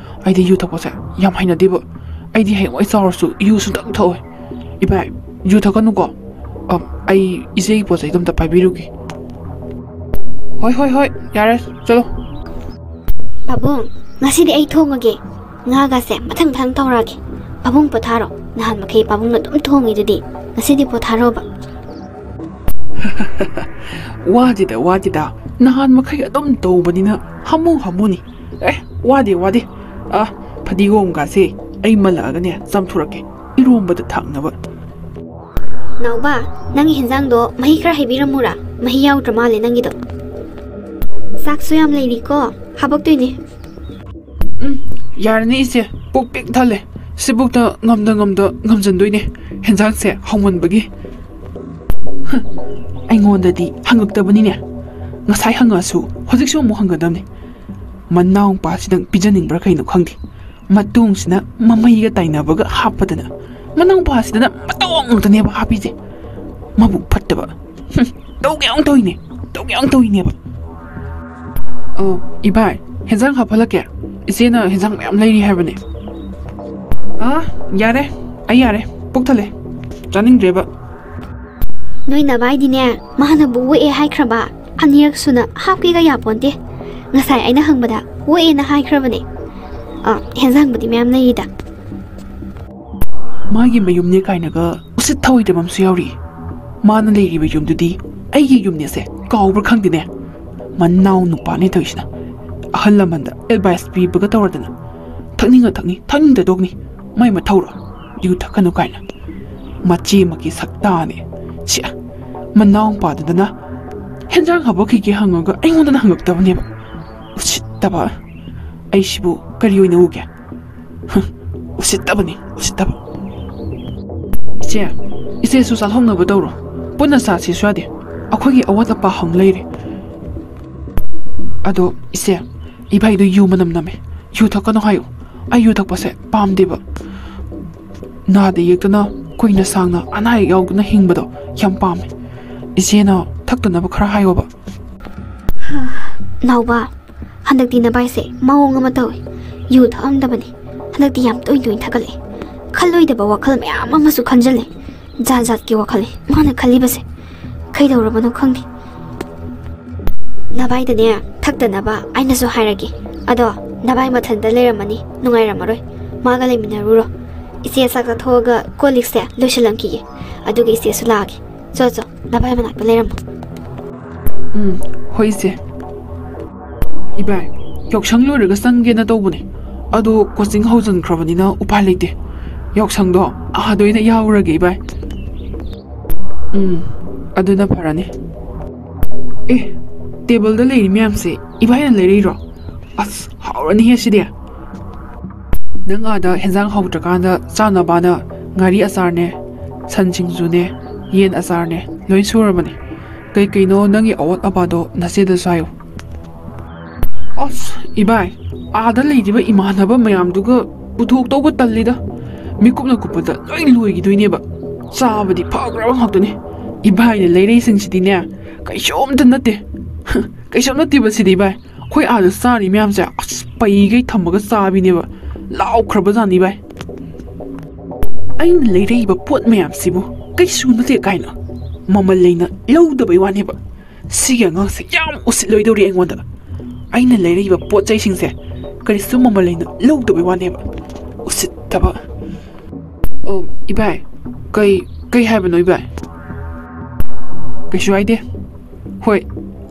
ꯑꯩꯗꯤ ꯌꯨ ꯊꯛꯄꯁꯦ ꯌꯥꯝ ꯍꯩꯅꯗꯦꯕ꯫ ꯑꯩꯗꯤ ꯍꯌꯦꯡꯋꯥꯏ ꯆꯥꯎꯔꯁꯨ ꯌꯨ ꯁꯨꯡꯊꯛ ꯊꯛꯑꯣꯏ꯫ ꯏꯕꯥꯏ, ꯌꯨ ꯊꯛꯀꯅꯨꯀꯣ꯫ ꯑꯝ, ꯑꯩ ꯏꯆꯦꯒꯤ ꯄꯣꯠ ꯆꯩꯗꯣ ꯑꯝꯇ ꯄꯥꯏꯕꯤꯔꯨꯒꯦ꯫ ꯍꯣꯏ, ꯍꯣꯏ, ꯍꯣꯏ, ꯌꯥꯔꯦ, ꯆꯠꯂꯣ꯫ ꯄꯥꯕꯨꯡ, ꯉꯁꯤꯗꯤ ꯑꯩ ꯊꯣꯡꯉꯒꯦ꯫ ꯉꯥꯒꯁꯦ ꯃꯊꯪ ꯃꯊꯪ ꯇꯧꯔꯛꯑꯒꯦ꯫ ꯄꯥꯕꯨꯡ ꯄꯣꯊꯥꯔꯣ꯫ ꯅꯍꯥꯟ ꯃꯈꯩ ꯄꯥꯕꯨꯡꯅ ꯑꯗꯨꯝ ꯊꯣꯡꯉꯤꯗꯨꯗꯤ꯫ ꯉꯁꯤꯗꯤ ꯄꯣꯊꯥꯔꯣꯕ꯫ ꯋꯥꯗꯦꯗ, ꯋꯥꯗꯦꯗ꯫ ꯅꯍꯥꯟ ꯃꯈꯩ ꯑꯗꯨꯝ ꯇꯧꯕꯅꯤꯅ ꯍꯥꯃꯨ ꯍꯥꯃꯨꯅꯤ꯫ ꯑꯦ, ꯋꯥꯗꯦ, ꯋꯥꯗꯦ꯫ ꯑ, ꯐꯗꯤꯒꯣꯝꯒꯁꯦ ꯑꯩ ꯃꯜꯂꯛꯑꯒꯅꯦ ꯆꯥꯝꯊꯣꯔꯛꯀꯦ꯫ ꯏꯔꯣꯝꯕꯗ ꯊꯥꯛꯅꯕ꯫ ꯅꯥꯎꯕ, ꯅꯪꯒꯤ ꯍꯦꯟꯖꯥꯡꯗꯣ ꯃꯍꯤ ꯈꯔ ꯍꯩꯕꯤꯔꯝꯃꯨꯔꯥ? ꯃꯍꯤ ꯌꯥꯎꯗ꯭ꯔ ꯃꯥꯜꯂꯦ ꯅꯪꯒꯤꯗꯣ꯫ ꯆꯥꯛꯁꯨ ꯌꯥꯝ ꯂꯩꯔꯤꯀꯣ, ꯍꯥꯄꯛꯇꯣꯏꯅꯦ꯫ ꯎꯝ, ꯌꯥꯔꯅꯤ ꯏꯆꯦ, ꯄꯨꯛ ꯄꯤꯛ ꯊꯜꯂꯦ꯫ ꯁꯤꯕꯨꯛꯇ ꯉꯝꯗ ꯉꯝꯗ ꯉꯝꯖꯟꯗꯣꯏꯅꯦ, ꯍꯦꯟꯖꯥꯡꯁꯦ ꯍꯥꯎꯃꯟꯕꯒꯤ꯫ ꯍ, ꯑꯩꯉꯣꯟꯗꯗꯤ ꯍꯪꯉꯛꯇꯕꯅꯤꯅꯦ꯫ ꯉꯁꯥꯏ ꯍꯪꯉꯛꯑꯁꯨ ꯍꯧꯖꯤꯛꯁꯨ ꯑꯃꯨꯛ ꯍꯪꯒꯗꯕꯅꯤ꯫ ꯃꯅꯥꯎ ꯅꯨꯄꯥꯁꯤꯗꯪ ꯄꯤꯖꯅꯤꯡꯕ꯭ꯔꯥ ꯀꯩꯅꯣ ꯈꯪꯗꯦ꯫ ꯃꯇꯣꯡꯁꯤꯅ ꯃꯃꯩꯒ ꯇꯥꯏꯅꯕꯒ ꯍꯥꯞꯄꯗꯅ, ꯃꯅꯥꯎ ꯅꯨꯄꯥꯁꯤꯗꯅ ꯃꯇꯣꯡ ꯉꯥꯛꯇꯅꯦꯕ ꯍꯥꯞꯄꯤꯁꯦ꯫ ꯃꯕꯨꯛ ꯐꯠꯇꯕ꯫ ꯍꯨꯝ, ꯇꯧꯒꯦ ꯌꯥꯎꯅ ꯇꯧꯏꯅꯦ, ꯇꯧꯒꯦ ꯌꯥꯎꯅ ꯇꯧꯏꯅꯦꯕ꯫ ꯑꯣ, ꯏꯕꯥꯏ, ꯍꯦꯟꯖꯥꯡ ꯍꯥꯞꯐꯜꯂꯛꯀꯦ꯫ ꯏꯆꯦꯅ ꯍꯦꯟꯖꯥꯡ ꯃꯌꯥꯝ ꯂꯩꯔꯤ ꯍꯥꯏꯕꯅꯦ꯫ ꯑꯥ, ꯌꯥꯔꯦ, ꯑꯩ ꯌꯥꯔꯦ, ꯄꯨꯛ ꯊꯜꯂꯦ, ꯆꯥꯅꯤꯡꯗ꯭ꯔꯦꯕ꯫ ꯅꯣꯏ ꯅꯚꯥꯏꯗꯤꯅꯦ, ꯃꯥꯅꯕꯨ ꯑꯣꯛꯑꯦ ꯍꯥꯏꯈ꯭ꯔꯕ ꯑꯅꯤꯔꯛ ꯁꯨꯅ ꯍꯥꯞꯀꯦꯒ ꯌꯥꯄꯣꯟꯇꯦ꯫ ꯉꯁꯥꯏ ꯑꯩꯅ ꯍꯪꯕꯗ ꯑꯣꯛꯑꯦꯅ ꯍꯥꯏꯈ꯭ꯔꯕꯅꯦ꯫ ꯑ, ꯍꯦꯟꯖꯥꯡꯕꯨꯗꯤ ꯃꯌꯥꯝ ꯂꯩꯔꯤꯗ꯫ ꯃꯥꯒꯤ ꯃꯌꯨꯝꯅꯦ ꯀꯥꯏꯅꯒ ꯎꯁꯤꯠ ꯊꯑꯣꯏꯗꯕ ꯑꯃꯁꯨ ꯌꯥꯎꯔꯤ꯫ ꯃꯥꯅ ꯂꯩꯔꯤꯕ ꯌꯨꯝꯗꯨꯗꯤ ꯑꯩꯒꯤ ꯌꯨꯝꯅꯦꯁꯦ ꯀꯥꯎꯕ꯭ꯔꯥ ꯈꯪꯗꯦꯅꯦ꯫ ꯃꯅꯥꯎ ꯅꯨꯄꯥꯅꯦ ꯇꯧꯔꯤꯁꯤꯅ꯫ ꯑꯍꯜ ꯂꯃꯟꯗ ꯑꯦꯗꯚꯥꯏꯁ ꯄꯤꯕꯒ ꯇꯧꯔꯗꯅ, ꯊꯛꯅꯤꯡꯉ ꯊꯛꯅꯤ, ꯊꯛꯅꯤꯡꯗ ꯇꯣꯛꯅꯤ, ꯃꯥꯏ ꯃꯊꯧꯔꯣ? ꯌꯨ ꯊꯛꯀꯅꯨ ꯀꯥꯏꯅ꯫ ꯃꯆꯦꯃꯛꯀꯤ ꯁꯛꯇꯥꯅꯦ꯫ ꯁꯤ, ꯃꯅꯥꯎ ꯅꯨꯄꯥꯗꯨꯗꯅ ꯍꯦꯟꯖꯥꯡ ꯍꯥꯄꯛꯈꯤꯒꯦ ꯍꯪꯉꯒ ꯑꯩꯉꯣꯟꯗꯅ ꯍꯪꯉꯛꯇꯕꯅꯦꯕ꯫ ꯎꯁꯤꯠꯇꯕ꯫ ꯑꯩꯁꯤꯕꯨ ꯀꯔꯤ ꯑꯣꯏꯅ ꯎꯒꯦ? ꯍ, ꯎꯁꯤꯠꯇꯕꯅꯤ, ꯎꯁꯤꯠꯇꯕ꯫ ꯏꯆꯦ, ꯏꯆꯦꯁꯨ ꯆꯥꯛꯍꯧꯅꯕ ꯇꯧꯔꯣ꯫ ꯄꯨꯟꯅ ꯆꯥꯁꯤꯁꯨ ꯌꯥꯗꯦ꯫ ꯑꯩꯈꯣꯏꯒꯤ ꯑꯋꯥꯠ ꯑꯄꯥ ꯍꯪ ꯂꯩꯔꯦ꯫ ꯑꯗꯣ ꯏꯆꯦ, ꯏꯚꯥꯏꯗꯣ ꯌꯨ ꯃꯅꯝ ꯅꯝꯃꯦ꯫ ꯌꯨ ꯊꯛꯀꯅꯨ ꯍꯥꯏꯌꯨ꯫ ꯑꯩ ꯌꯨ ꯊꯛꯄꯁꯦ ꯄꯥꯝꯗꯦꯕ꯫ ꯅꯥꯗ ꯌꯦꯛꯇꯅ ꯀꯨꯏꯅ ꯁꯥꯡꯅ ꯑꯅꯥ ꯑꯌꯦꯛ ꯌꯥꯎꯗꯅ ꯍꯤꯡꯕꯗꯣ ꯌꯥꯝ ꯄꯥꯝꯃꯦ꯫ ꯏꯆꯦꯅ ꯊꯛꯇꯅꯕ ꯈꯔ ꯍꯥꯏꯌꯣꯕ꯫ ꯅꯥꯎꯕ, ꯍꯟꯗꯛꯇꯤ ꯅꯚꯥꯏꯁꯦ ꯃꯑꯣꯡ ꯑꯃ ꯇꯧꯏ꯫ ꯌꯨ ꯊꯛꯑꯝꯗꯕꯅꯤ, ꯍꯟꯗꯛꯇꯤ ꯌꯥꯝ ꯇꯣꯏ ꯇꯣꯏꯅ ꯊꯛꯀꯠꯂꯛꯑꯦ꯫ ꯈꯜꯂꯣꯏꯗꯕ ꯋꯥꯈꯜ ꯃꯌꯥꯝ ꯑꯃꯁꯨ ꯈꯟꯖꯜꯂꯦ꯫ ꯖꯥꯠ ꯖꯥꯠꯀꯤ ꯋꯥꯈꯜꯅꯤ ꯃꯥꯅ ꯈꯜꯂꯤꯕꯁꯦ꯫ ꯀꯩꯗꯧꯔꯕꯅꯣ ꯈꯪꯗꯦ꯫ ꯅꯚꯥꯏꯗꯅꯦ, ꯊꯛꯇꯅꯕ ꯑꯩꯅꯁꯨ ꯍꯥꯏꯔꯒꯦ꯫ ꯑꯗꯣ ꯅꯚꯥꯏ ꯃꯊꯟꯇ ꯂꯩꯔꯝꯃꯅꯤ, ꯅꯨꯡꯉꯥꯏꯔꯝꯃꯔꯣꯏ꯫ ꯃꯥꯒ ꯂꯩꯃꯤꯟꯅꯔꯨꯔꯣ꯫ ꯏꯆꯦ ꯆꯥꯛ ꯆꯥꯊꯣꯛꯑꯒ ꯀꯣꯜ ꯂꯤꯛꯁꯦ ꯂꯣꯏꯁꯤꯜꯂꯝꯈꯤꯒꯦ꯫ ꯑꯗꯨꯒ ꯏꯆꯦꯁꯨ ꯂꯥꯛꯑꯒꯦ꯫ ꯆꯣ, ꯆꯣ, ꯅꯚꯥꯏ ꯃꯅꯥꯛꯇ ꯂꯩꯔꯝꯃꯣ꯫ ꯎꯝ, ꯍꯣꯏ ꯏꯆꯦ꯫ ꯏꯕꯥꯏ, ꯌꯥꯎꯁꯪ ꯂꯣꯏꯔꯒ ꯆꯪꯒꯦꯅ ꯇꯧꯕꯅꯦ꯫ ꯑꯗꯣ ꯀꯣꯆꯤꯡ ꯍꯧꯖꯤꯟꯈ꯭ꯔꯕꯅꯤꯅ ꯎꯄꯥꯏ ꯂꯩꯇꯦ꯫ ꯌꯥꯎꯁꯪꯗꯣ ꯑꯥꯗ ꯑꯣꯏꯅ ꯌꯥꯎꯔꯒꯦ, ꯏꯕꯥꯏ꯫ ꯎꯝ, ꯑꯗꯨꯅ ꯐꯔꯅꯤ꯫ ꯑꯦ, ꯇꯦꯕꯜꯗ ꯂꯩꯔꯤ ꯃꯌꯥꯝꯁꯦ ꯏꯕꯥꯏꯅ ꯂꯩꯔꯛꯏꯔꯣ? ꯑꯁ, ꯍꯥꯎꯔꯅꯤꯍꯦ ꯁꯤꯗꯤ꯫ ꯅꯪ ꯑꯥꯗ ꯍꯦꯟꯖꯥꯡ ꯍꯥꯎꯇ꯭ꯔꯀꯥꯟꯗ ꯆꯥꯅꯕꯅ ꯉꯥꯔꯤ ꯑꯆꯥꯔꯅꯦ, ꯁꯟ ꯁꯤꯡꯖꯨꯅꯦ, ꯌꯦꯟ ꯑꯆꯥꯔꯅꯦ, ꯂꯣꯏ ꯁꯨꯔꯕꯅꯦ꯫ ꯀꯩꯀꯩꯅꯣ ꯅꯪꯒꯤ ꯑꯋꯥꯠ ꯑꯄꯥꯗꯣ ꯅꯆꯦꯗꯁꯨ ꯍꯥꯏꯌꯨ꯫ ꯑꯁ, ꯏꯕꯥꯏ, ꯑꯥꯗ ꯂꯩꯔꯤꯕ ꯏꯃꯥꯟꯅꯕ ꯃꯌꯥꯝꯗꯨꯒ ꯄꯨꯊꯣꯛꯇꯧꯕ ꯇꯜꯂꯤꯗ꯫ ꯃꯤꯀꯨꯞꯅ ꯀꯨꯞꯄꯗ ꯂꯣꯏ ꯂꯣꯏꯈꯤꯗꯣꯏꯅꯦꯕ꯫ ꯆꯥꯕꯗꯤ ꯐꯈ꯭ꯔꯕ ꯉꯥꯛꯇꯅꯤ꯫ ꯏꯕꯥꯏꯅ ꯂꯩꯔꯛꯏꯁꯤꯡꯁꯤꯗꯤꯅꯦ, ꯀꯩꯁꯨꯝꯇ ꯅꯠꯇꯦ꯫ ꯀꯩꯁꯨꯝ ꯅꯠꯇꯦꯕ ꯁꯤꯗꯤ, ꯏꯕꯥꯏ꯫ ꯑꯩꯈꯣꯏ ꯑꯥꯗ ꯆꯥꯔꯤ ꯃꯌꯥꯝꯁꯦ, ꯑꯁ, ꯄꯩꯒꯩ ꯊꯝꯃꯒ ꯆꯥꯕꯤꯅꯦꯕ꯫ ꯂꯥꯎꯈ꯭ꯔꯕ ꯖꯥꯠꯅꯤ, ꯏꯕꯥꯏ꯫ ꯑꯩꯅ ꯂꯩꯔꯛꯏꯕ ꯄꯣꯠ ꯃꯌꯥꯝꯁꯤꯕꯨ ꯀꯩꯁꯨ ꯅꯠꯇꯦ ꯀꯥꯏꯅ ꯃꯃꯜ ꯂꯩꯅ ꯂꯧꯗꯕꯩ ꯋꯥꯅꯦꯕ꯫ ꯁꯤꯒꯤ ꯑꯉꯥꯡꯁꯦ ꯌꯥꯝ ꯎꯁꯤꯠꯂꯣꯏꯗꯧꯔꯤ ꯑꯩꯉꯣꯟꯗ꯫ ꯑꯩꯅ ꯂꯩꯔꯛꯏꯕ ꯄꯣꯠ ꯆꯩꯁꯤꯡꯁꯦ ꯀꯔꯤꯁꯨ ꯃꯃꯜ ꯂꯩꯅ ꯂꯧꯗꯕꯩ ꯋꯥꯅꯦꯕ꯫ ꯎꯁꯤꯠꯇꯕ꯫ ꯑꯣ, ꯏꯕꯥꯏ, ꯀꯩ, ꯀꯩ ꯍꯥꯏꯕꯅꯣ, ꯏꯕꯥꯏ? ꯀꯩꯁꯨ ꯍꯥꯏꯗꯦ꯫ ꯍꯣꯏ,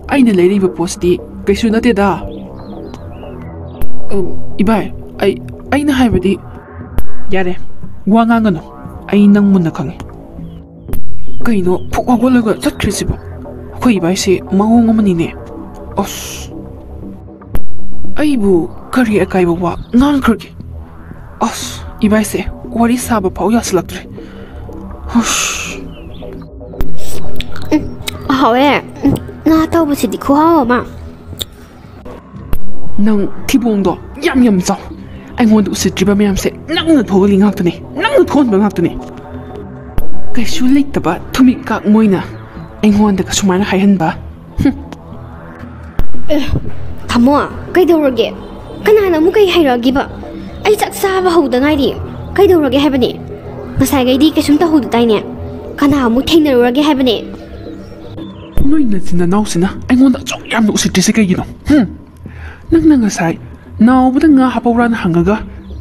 ꯑꯩꯅ ꯂꯩꯔꯛꯏꯕ ꯄꯣꯠꯁꯤꯗꯤ ꯀꯩꯁꯨ ꯅꯠꯇꯦꯗ꯫ ꯑꯝ, ꯏꯕꯥꯏ, ꯑꯩ, ꯑꯩꯅ ꯍꯥꯏꯕꯗꯤ, ꯌꯥꯔꯦ, ꯋꯥ ꯉꯥꯡꯒꯅꯨ꯫ ꯑꯩ ꯅꯪ ꯃꯨꯟꯅ ꯈꯪꯉꯤ꯫ ꯀꯩꯅꯣ ꯐꯨꯛ ꯍꯧꯒꯠꯂꯒ ꯆꯠꯈ꯭ꯔꯤꯁꯤꯕꯣ? ꯑꯩꯈꯣꯏ ꯏꯕꯥꯏꯁꯦ ꯃꯑꯣꯡ ꯑꯃꯅꯤꯅꯦ꯫ ꯑꯁ, ꯑꯩꯕꯨ ꯀꯔꯤ ꯑꯀꯥꯏꯕ ꯋꯥ ꯉꯥꯡꯈ꯭ꯔꯒꯦ? ꯑꯁ, ꯏꯕꯥꯏꯁꯦ ꯋꯥꯔꯤ ꯁꯥꯕ ꯐꯥꯎ ꯌꯥꯁꯤꯜꯂꯛꯇ꯭ꯔꯦ꯫ ꯑꯁ꯫ ꯎꯝ, ꯍꯥꯎꯋꯦ꯫ ꯎꯝ, ꯉꯥ ꯑꯇꯥꯎꯕꯁꯤꯗꯤ ꯈꯨꯍꯥꯎ ꯑꯃ꯫ ꯅꯪ ꯊꯤꯕꯣꯡꯗꯣ ꯌꯥꯝ ꯌꯥꯝ ꯆꯥꯎ꯫ ꯑꯩꯉꯣꯟꯗ ꯎꯁꯤꯠꯇ꯭ꯔꯤꯕ ꯃꯌꯥꯝꯁꯦ ꯅꯪꯅ ꯊꯣꯛꯍꯜꯂꯤ ꯉꯥꯛꯇꯅꯤ, ꯅꯪꯅ ꯊꯣꯛꯍꯟꯕ ꯉꯥꯛꯇꯅꯤ꯫ ꯀꯩꯁꯨ ꯂꯩꯇꯕ ꯊꯨꯃꯤꯛ ꯀꯥꯛ ꯃꯣꯏꯅ ꯑꯩꯉꯣꯟꯗꯒ ꯁꯨꯃꯥꯏꯅ ꯍꯥꯏꯍꯟꯕ꯫ ꯍꯨꯝ꯫ ꯑꯦ, ꯇꯥꯃꯣ, ꯀꯩꯗꯧꯔꯒꯦ? ꯀꯅꯥꯅ ꯑꯃꯨꯛ ꯀꯩ ꯍꯥꯏꯔꯛꯑꯒꯦꯕ? ꯑꯩ ꯆꯥꯛ ꯆꯥꯕ ꯍꯧꯗ ꯉꯥꯏꯔꯤ꯫ ꯀꯩꯗꯧꯔꯒꯦ ꯍꯥꯏꯕꯅꯦ? ꯉꯁꯥꯏꯈꯩꯗꯤ ꯀꯩꯁꯨꯝ ꯇꯧꯍꯧꯗꯗꯥꯏꯅꯦ? ꯀꯅꯥ ꯑꯃꯨꯛ ꯊꯦꯡꯅꯔꯨꯔꯒꯦ ꯍꯥꯏꯕꯅꯦ? ꯅꯣꯏ ꯅꯆꯤꯟ ꯅꯅꯥꯎꯁꯤꯅ ꯑꯩꯉꯣꯟꯗ ꯑꯁꯨꯛ ꯌꯥꯝꯅ ꯎꯁꯤꯠꯇ꯭ꯔꯤꯁꯦ ꯀꯩꯒꯤꯅꯣ? ꯍꯨꯝ? ꯅꯪꯅ ꯉꯁꯥꯏ ꯅꯥꯎꯕꯗ ꯉꯥ ꯍꯥꯞꯄꯧꯔꯥꯅ ꯍꯪꯉꯒ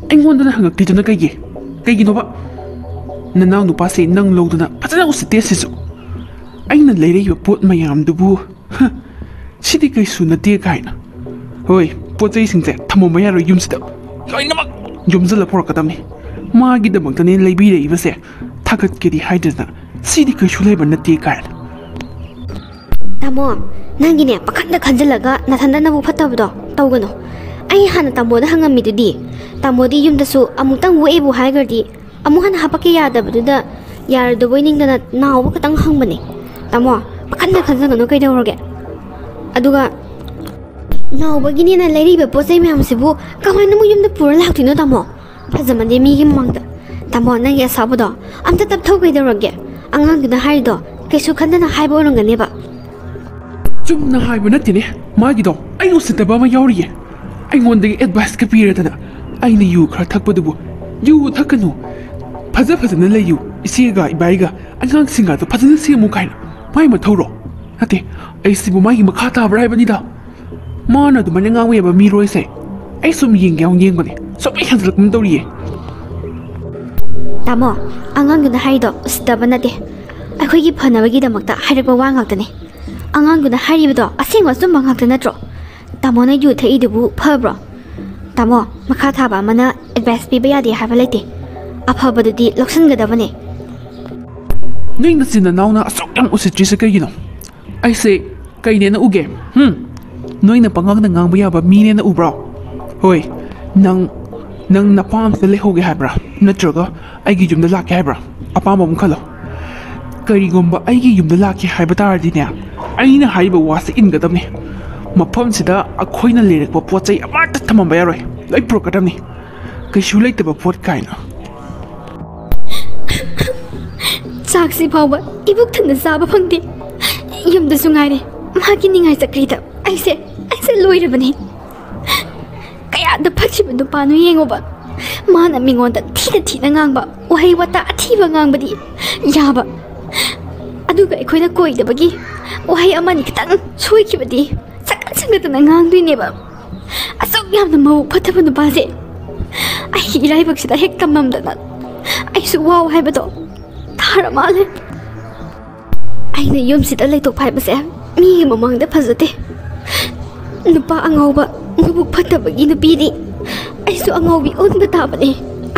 ꯑꯩꯉꯣꯟꯗꯅ ꯍꯪꯉꯛꯇ꯭ꯔꯤꯗꯨꯅ ꯀꯩꯒꯤ? ꯀꯩꯒꯤꯅꯣꯕ? ꯅꯅꯥꯎ ꯅꯨꯄꯥꯁꯦ ꯅꯪ ꯂꯧꯗꯅ ꯐꯖꯅ ꯎꯁꯤꯠꯇꯦ ꯁꯤꯁꯨ꯫ ꯑꯩꯅ ꯂꯩꯔꯛꯏꯕ ꯄꯣꯠ ꯃꯌꯥꯝꯗꯨꯕꯨ, ꯍ, ꯁꯤꯗꯤ ꯀꯩꯁꯨ ꯅꯠꯇꯦ ꯀꯥꯏꯅ꯫ ꯍꯣꯏ, ꯄꯣꯠ ꯆꯩꯁꯤꯡꯁꯦ ꯊꯝꯃꯝꯕ ꯌꯥꯔꯣꯏ ꯌꯨꯝꯁꯤꯗ꯫ ꯂꯣꯏꯅꯃꯛ ꯌꯣꯝꯁꯤꯜꯂ ꯄꯨꯔꯛꯀꯗꯕꯅꯤ꯫ ꯃꯥꯒꯤꯗꯃꯛꯇꯅꯦ ꯂꯩꯕꯤꯔꯛꯏꯕꯁꯦ꯫ ꯊꯥꯒꯠꯀꯦꯗꯤ ꯍꯥꯏꯗꯅ, ꯁꯤꯗꯤ ꯀꯩꯁꯨ ꯂꯩꯕ ꯅꯠꯇꯦ ꯀꯥꯏꯅ꯫ ꯇꯥꯃꯣ, ꯅꯪꯒꯤꯅꯦ ꯄꯥꯈꯟꯗ ꯈꯟꯖꯤꯜꯂꯒ ꯅꯊꯟꯗ ꯅꯕꯨꯛ ꯐꯠꯇꯕꯗꯣ ꯇꯧꯒꯅꯨ꯫ ꯑꯩ ꯍꯥꯟꯅ ꯇꯥꯃꯣꯗ ꯍꯪꯉꯝꯃꯤꯗꯨꯗꯤ, ꯇꯥꯃꯣꯗꯤ ꯌꯨꯝꯗꯁꯨ ꯑꯃꯨꯛꯇꯪ ꯑꯣꯛꯑꯦꯕꯨ ꯍꯥꯏꯈ꯭ꯔꯗꯤ ꯑꯃꯨꯛ ꯍꯟꯅ ꯍꯥꯄꯛꯀꯦ ꯌꯥꯗꯕꯗꯨꯗ ꯌꯥꯔꯗꯕꯣꯏ ꯅꯤꯡꯗꯅ ꯅꯥꯎꯕ ꯈꯛꯇꯪ ꯍꯪꯕꯅꯦ꯫ ꯇꯥꯃꯣ, ꯄꯥꯈꯟꯗ ꯈꯟꯖꯒꯅꯨ ꯀꯩꯗꯧꯔꯒꯦ? ꯑꯗꯨꯒ ꯅꯥꯎꯕꯒꯤꯅꯦꯅ ꯂꯩꯔꯤꯕ ꯄꯣꯠ ꯆꯩ ꯃꯌꯥꯝꯁꯤꯕꯨ ꯀꯃꯥꯏꯅ ꯑꯃꯨꯛ ꯌꯨꯝꯗ ꯄꯨꯔ ꯂꯥꯛꯇꯣꯏꯅꯣ ꯇꯥꯃꯣ? ꯐꯖꯃꯟꯗꯦ ꯃꯤꯒꯤ ꯃꯃꯥꯡꯗ꯫ ꯇꯥꯃꯣ, ꯅꯪꯒꯤ ꯑꯁꯥꯎꯕꯗꯣ ꯑꯝꯇ ꯇꯞꯊꯧ ꯀꯩꯗꯧꯔꯒꯦ? ꯑꯉꯥꯡꯗꯨꯅ ꯍꯥꯏꯔꯤꯗꯣ ꯀꯩꯁꯨ ꯈꯟꯗꯅ ꯍꯥꯏꯕ ꯑꯣꯏꯔꯝꯒꯅꯦꯕ꯫ ꯆꯨꯝꯅ ꯍꯥꯏꯕ ꯅꯠꯇꯦꯅꯦ ꯃꯥꯒꯤꯗꯣ꯫ ꯑꯩ ꯎꯁꯤꯠꯇꯕ ꯑꯃ ꯌꯥꯎꯔꯤꯌꯦ꯫ ꯑꯩꯉꯣꯟꯗꯒꯤ ꯑꯦꯗꯚꯥꯏꯁꯀ ꯄꯤꯔꯗꯅ, ꯑꯩꯅ ꯌꯨ ꯈꯔ ꯊꯛꯄꯗꯨꯕꯨ, "ꯌꯨ ꯊꯛꯀꯅꯨ, ꯐꯖ ꯐꯖꯅ ꯂꯩꯌꯨ, ꯏꯆꯦꯒ ꯏꯕꯥꯏꯒ ꯑꯉꯥꯡꯁꯤꯡꯒꯗꯣ ꯐꯖꯅ ꯁꯦꯝꯃꯨ" ꯀꯥꯏꯅ꯫ ꯃꯥꯏ ꯃꯊꯧꯔꯣ? ꯅꯠꯇꯦ, ꯑꯩꯁꯤꯕꯨ ꯃꯥꯒꯤ ꯃꯈꯥ ꯇꯥꯕ꯭ꯔꯥ ꯍꯥꯏꯕꯅꯤꯗ꯫ ꯃꯥꯅ ꯑꯗꯨꯃꯥꯏꯅ ꯉꯥꯡꯕ ꯌꯥꯕ ꯃꯤꯔꯣꯏꯁꯦ꯫ ꯑꯩ ꯁꯨꯝ ꯌꯦꯡꯒꯦ ꯌꯥꯎꯅ ꯌꯦꯡꯕꯅꯦ, ꯁꯨꯝ ꯍꯦꯟꯖꯜꯂꯛꯄ ꯇꯧꯔꯤꯌꯦ꯫ ꯇꯥꯃꯣ, ꯑꯉꯥꯡꯗꯨꯅ ꯍꯥꯏꯔꯤꯗꯣ ꯎꯁꯤꯠꯇꯕ ꯅꯠꯇꯦ, ꯑꯩꯈꯣꯏꯒꯤ ꯐꯅꯕꯒꯤꯗꯃꯛꯇ ꯍꯥꯏꯔꯛꯄ ꯋꯥ ꯉꯥꯛꯇꯅꯦ꯫ ꯑꯉꯥꯡꯗꯨꯅ ꯍꯥꯏꯔꯤꯕꯗꯣ ꯑꯁꯦꯡꯕ ꯑꯆꯨꯝꯕ ꯉꯥꯛꯇ ꯅꯠꯇ꯭ꯔꯣ? ꯇꯥꯃꯣꯅ ꯌꯨ ꯊꯛꯏꯗꯨꯕꯨ ꯐꯕ꯭ꯔꯣ? ꯇꯥꯃꯣ, ꯃꯈꯥ ꯊꯥꯕ ꯑꯃꯅ ꯑꯦꯗꯚꯥꯏꯁ ꯄꯤꯕ ꯌꯥꯗꯦ ꯍꯥꯏꯕ ꯂꯩꯇꯦ, ꯑꯐꯕꯗꯨꯗꯤ ꯂꯧꯁꯤꯟꯒꯗꯕꯅꯦ꯫ ꯅꯣꯏ ꯅꯆꯤꯟ ꯅꯅꯥꯎꯅ ꯑꯁꯨꯛ ꯌꯥꯝ ꯎꯁꯤꯠꯇ꯭ꯔꯤꯁꯦ ꯀꯩꯒꯤꯅꯣ? ꯑꯩꯁꯦ ꯀꯩꯅꯦꯅ ꯎꯒꯦ? ꯍꯨꯝ? ꯅꯣꯏꯅ ꯄꯉꯥꯡꯗ ꯉꯥꯡꯕ ꯌꯥꯕ ꯃꯤꯅꯦꯅ ꯎꯕ꯭ꯔꯣ? ꯍꯣꯏ, ꯅꯪ, ꯅꯪ ꯅꯄꯥꯝꯁꯤꯗ ꯂꯩꯍꯧꯒꯦ ꯍꯥꯏꯕ꯭ꯔꯥ? ꯅꯠꯇ꯭ꯔꯒ ꯑꯩꯒꯤ ꯌꯨꯝꯗ ꯂꯥꯛꯀꯦ ꯍꯥꯏꯕ꯭ꯔꯥ? ꯑꯄꯥꯝꯕ ꯑꯃ ꯈꯜꯂꯣ꯫ ꯀꯔꯤꯒꯨꯝꯕ ꯑꯩꯒꯤ ꯌꯨꯝꯗ ꯂꯥꯛꯀꯦ ꯍꯥꯏꯕ ꯇꯥꯔꯗꯤꯅꯦ, ꯑꯩꯅ ꯍꯥꯏꯔꯤꯕ ꯋꯥꯁꯦ ꯏꯟꯒꯗꯕꯅꯦ꯫ ꯃꯐꯝꯁꯤꯗ ꯑꯩꯈꯣꯏꯅ ꯂꯩꯔꯛꯄ ꯄꯣꯠ ꯆꯩ ꯑꯃꯠꯇ ꯊꯝꯃꯝꯕ ꯌꯥꯔꯣꯏ, ꯂꯣꯏ ꯄꯨꯔꯛꯀꯗꯕꯅꯤ꯫ ꯀꯩꯁꯨ ꯂꯩꯇꯕ ꯄꯣꯠ ꯀꯥꯏꯅ꯫ ꯆꯥꯛꯁꯤ ꯐꯥꯎꯕ ꯏꯕꯨꯛ ꯊꯟꯅ ꯆꯥꯕ ꯐꯪꯗꯦ꯫ ꯌꯨꯝꯗꯁꯨ ꯉꯥꯏꯔꯦ, ꯃꯍꯥꯛꯀꯤ ꯅꯤꯡꯉꯥꯏ ꯆꯀ꯭ꯔꯤꯗ ꯑꯩꯁꯦ, ꯑꯩꯁꯦ ꯂꯣꯏꯔꯕꯅꯤ꯫ ꯀꯌꯥꯗ ꯐꯠꯈꯤꯕ ꯅꯨꯄꯥꯅꯣ ꯌꯦꯡꯉꯣꯕ꯫ ꯃꯥꯅ ꯃꯤꯉꯣꯟꯗ ꯊꯤꯅ ꯊꯤꯅ ꯉꯥꯡꯕ, ꯋꯥꯍꯩ ꯋꯥꯇꯥ ꯑꯊꯤꯕ ꯉꯥꯡꯕꯗꯤ ꯌꯥꯕ, ꯑꯗꯨꯒ ꯑꯩꯈꯣꯏꯅ ꯀꯣꯏꯗꯕꯒꯤ ꯋꯥꯍꯩ ꯑꯃꯅꯤ ꯈꯤꯇꯪ ꯁꯣꯏꯈꯤꯕꯗꯤ ꯁꯛꯀꯟ ꯁꯟꯒꯠꯇꯅ ꯉꯥꯡꯗꯣꯏꯅꯦꯕ꯫ ꯑꯁꯨꯛ ꯌꯥꯝꯅ ꯃꯕꯨꯛ ꯐꯠꯇꯕ ꯅꯨꯄꯥꯁꯦ ꯑꯩꯒꯤ ꯏꯔꯥꯏꯕꯛꯁꯤꯗ ꯍꯦꯛ ꯇꯝꯃꯝꯗꯅ ꯑꯩꯁꯨ ꯋꯥꯎ ꯍꯥꯏꯕꯗꯣ ꯊꯥꯔ ꯃꯥꯜꯂꯦ꯫ ꯑꯩꯅ ꯌꯨꯝꯁꯤꯗ ꯂꯩꯊꯣꯛꯄ ꯍꯥꯏꯕꯁꯦ ꯃꯤꯒꯤ ꯃꯃꯥꯡꯗ ꯐꯖꯗꯦ꯫ ꯅꯨꯄꯥ ꯑꯉꯥꯎꯕ, ꯃꯕꯨꯛ ꯐꯠꯇꯕꯒꯤ ꯅꯨꯄꯤꯗꯤ ꯑꯩꯁꯨ ꯑꯉꯥꯎꯕꯤ ꯑꯣꯟꯕ ꯇꯥꯕꯅꯦ꯫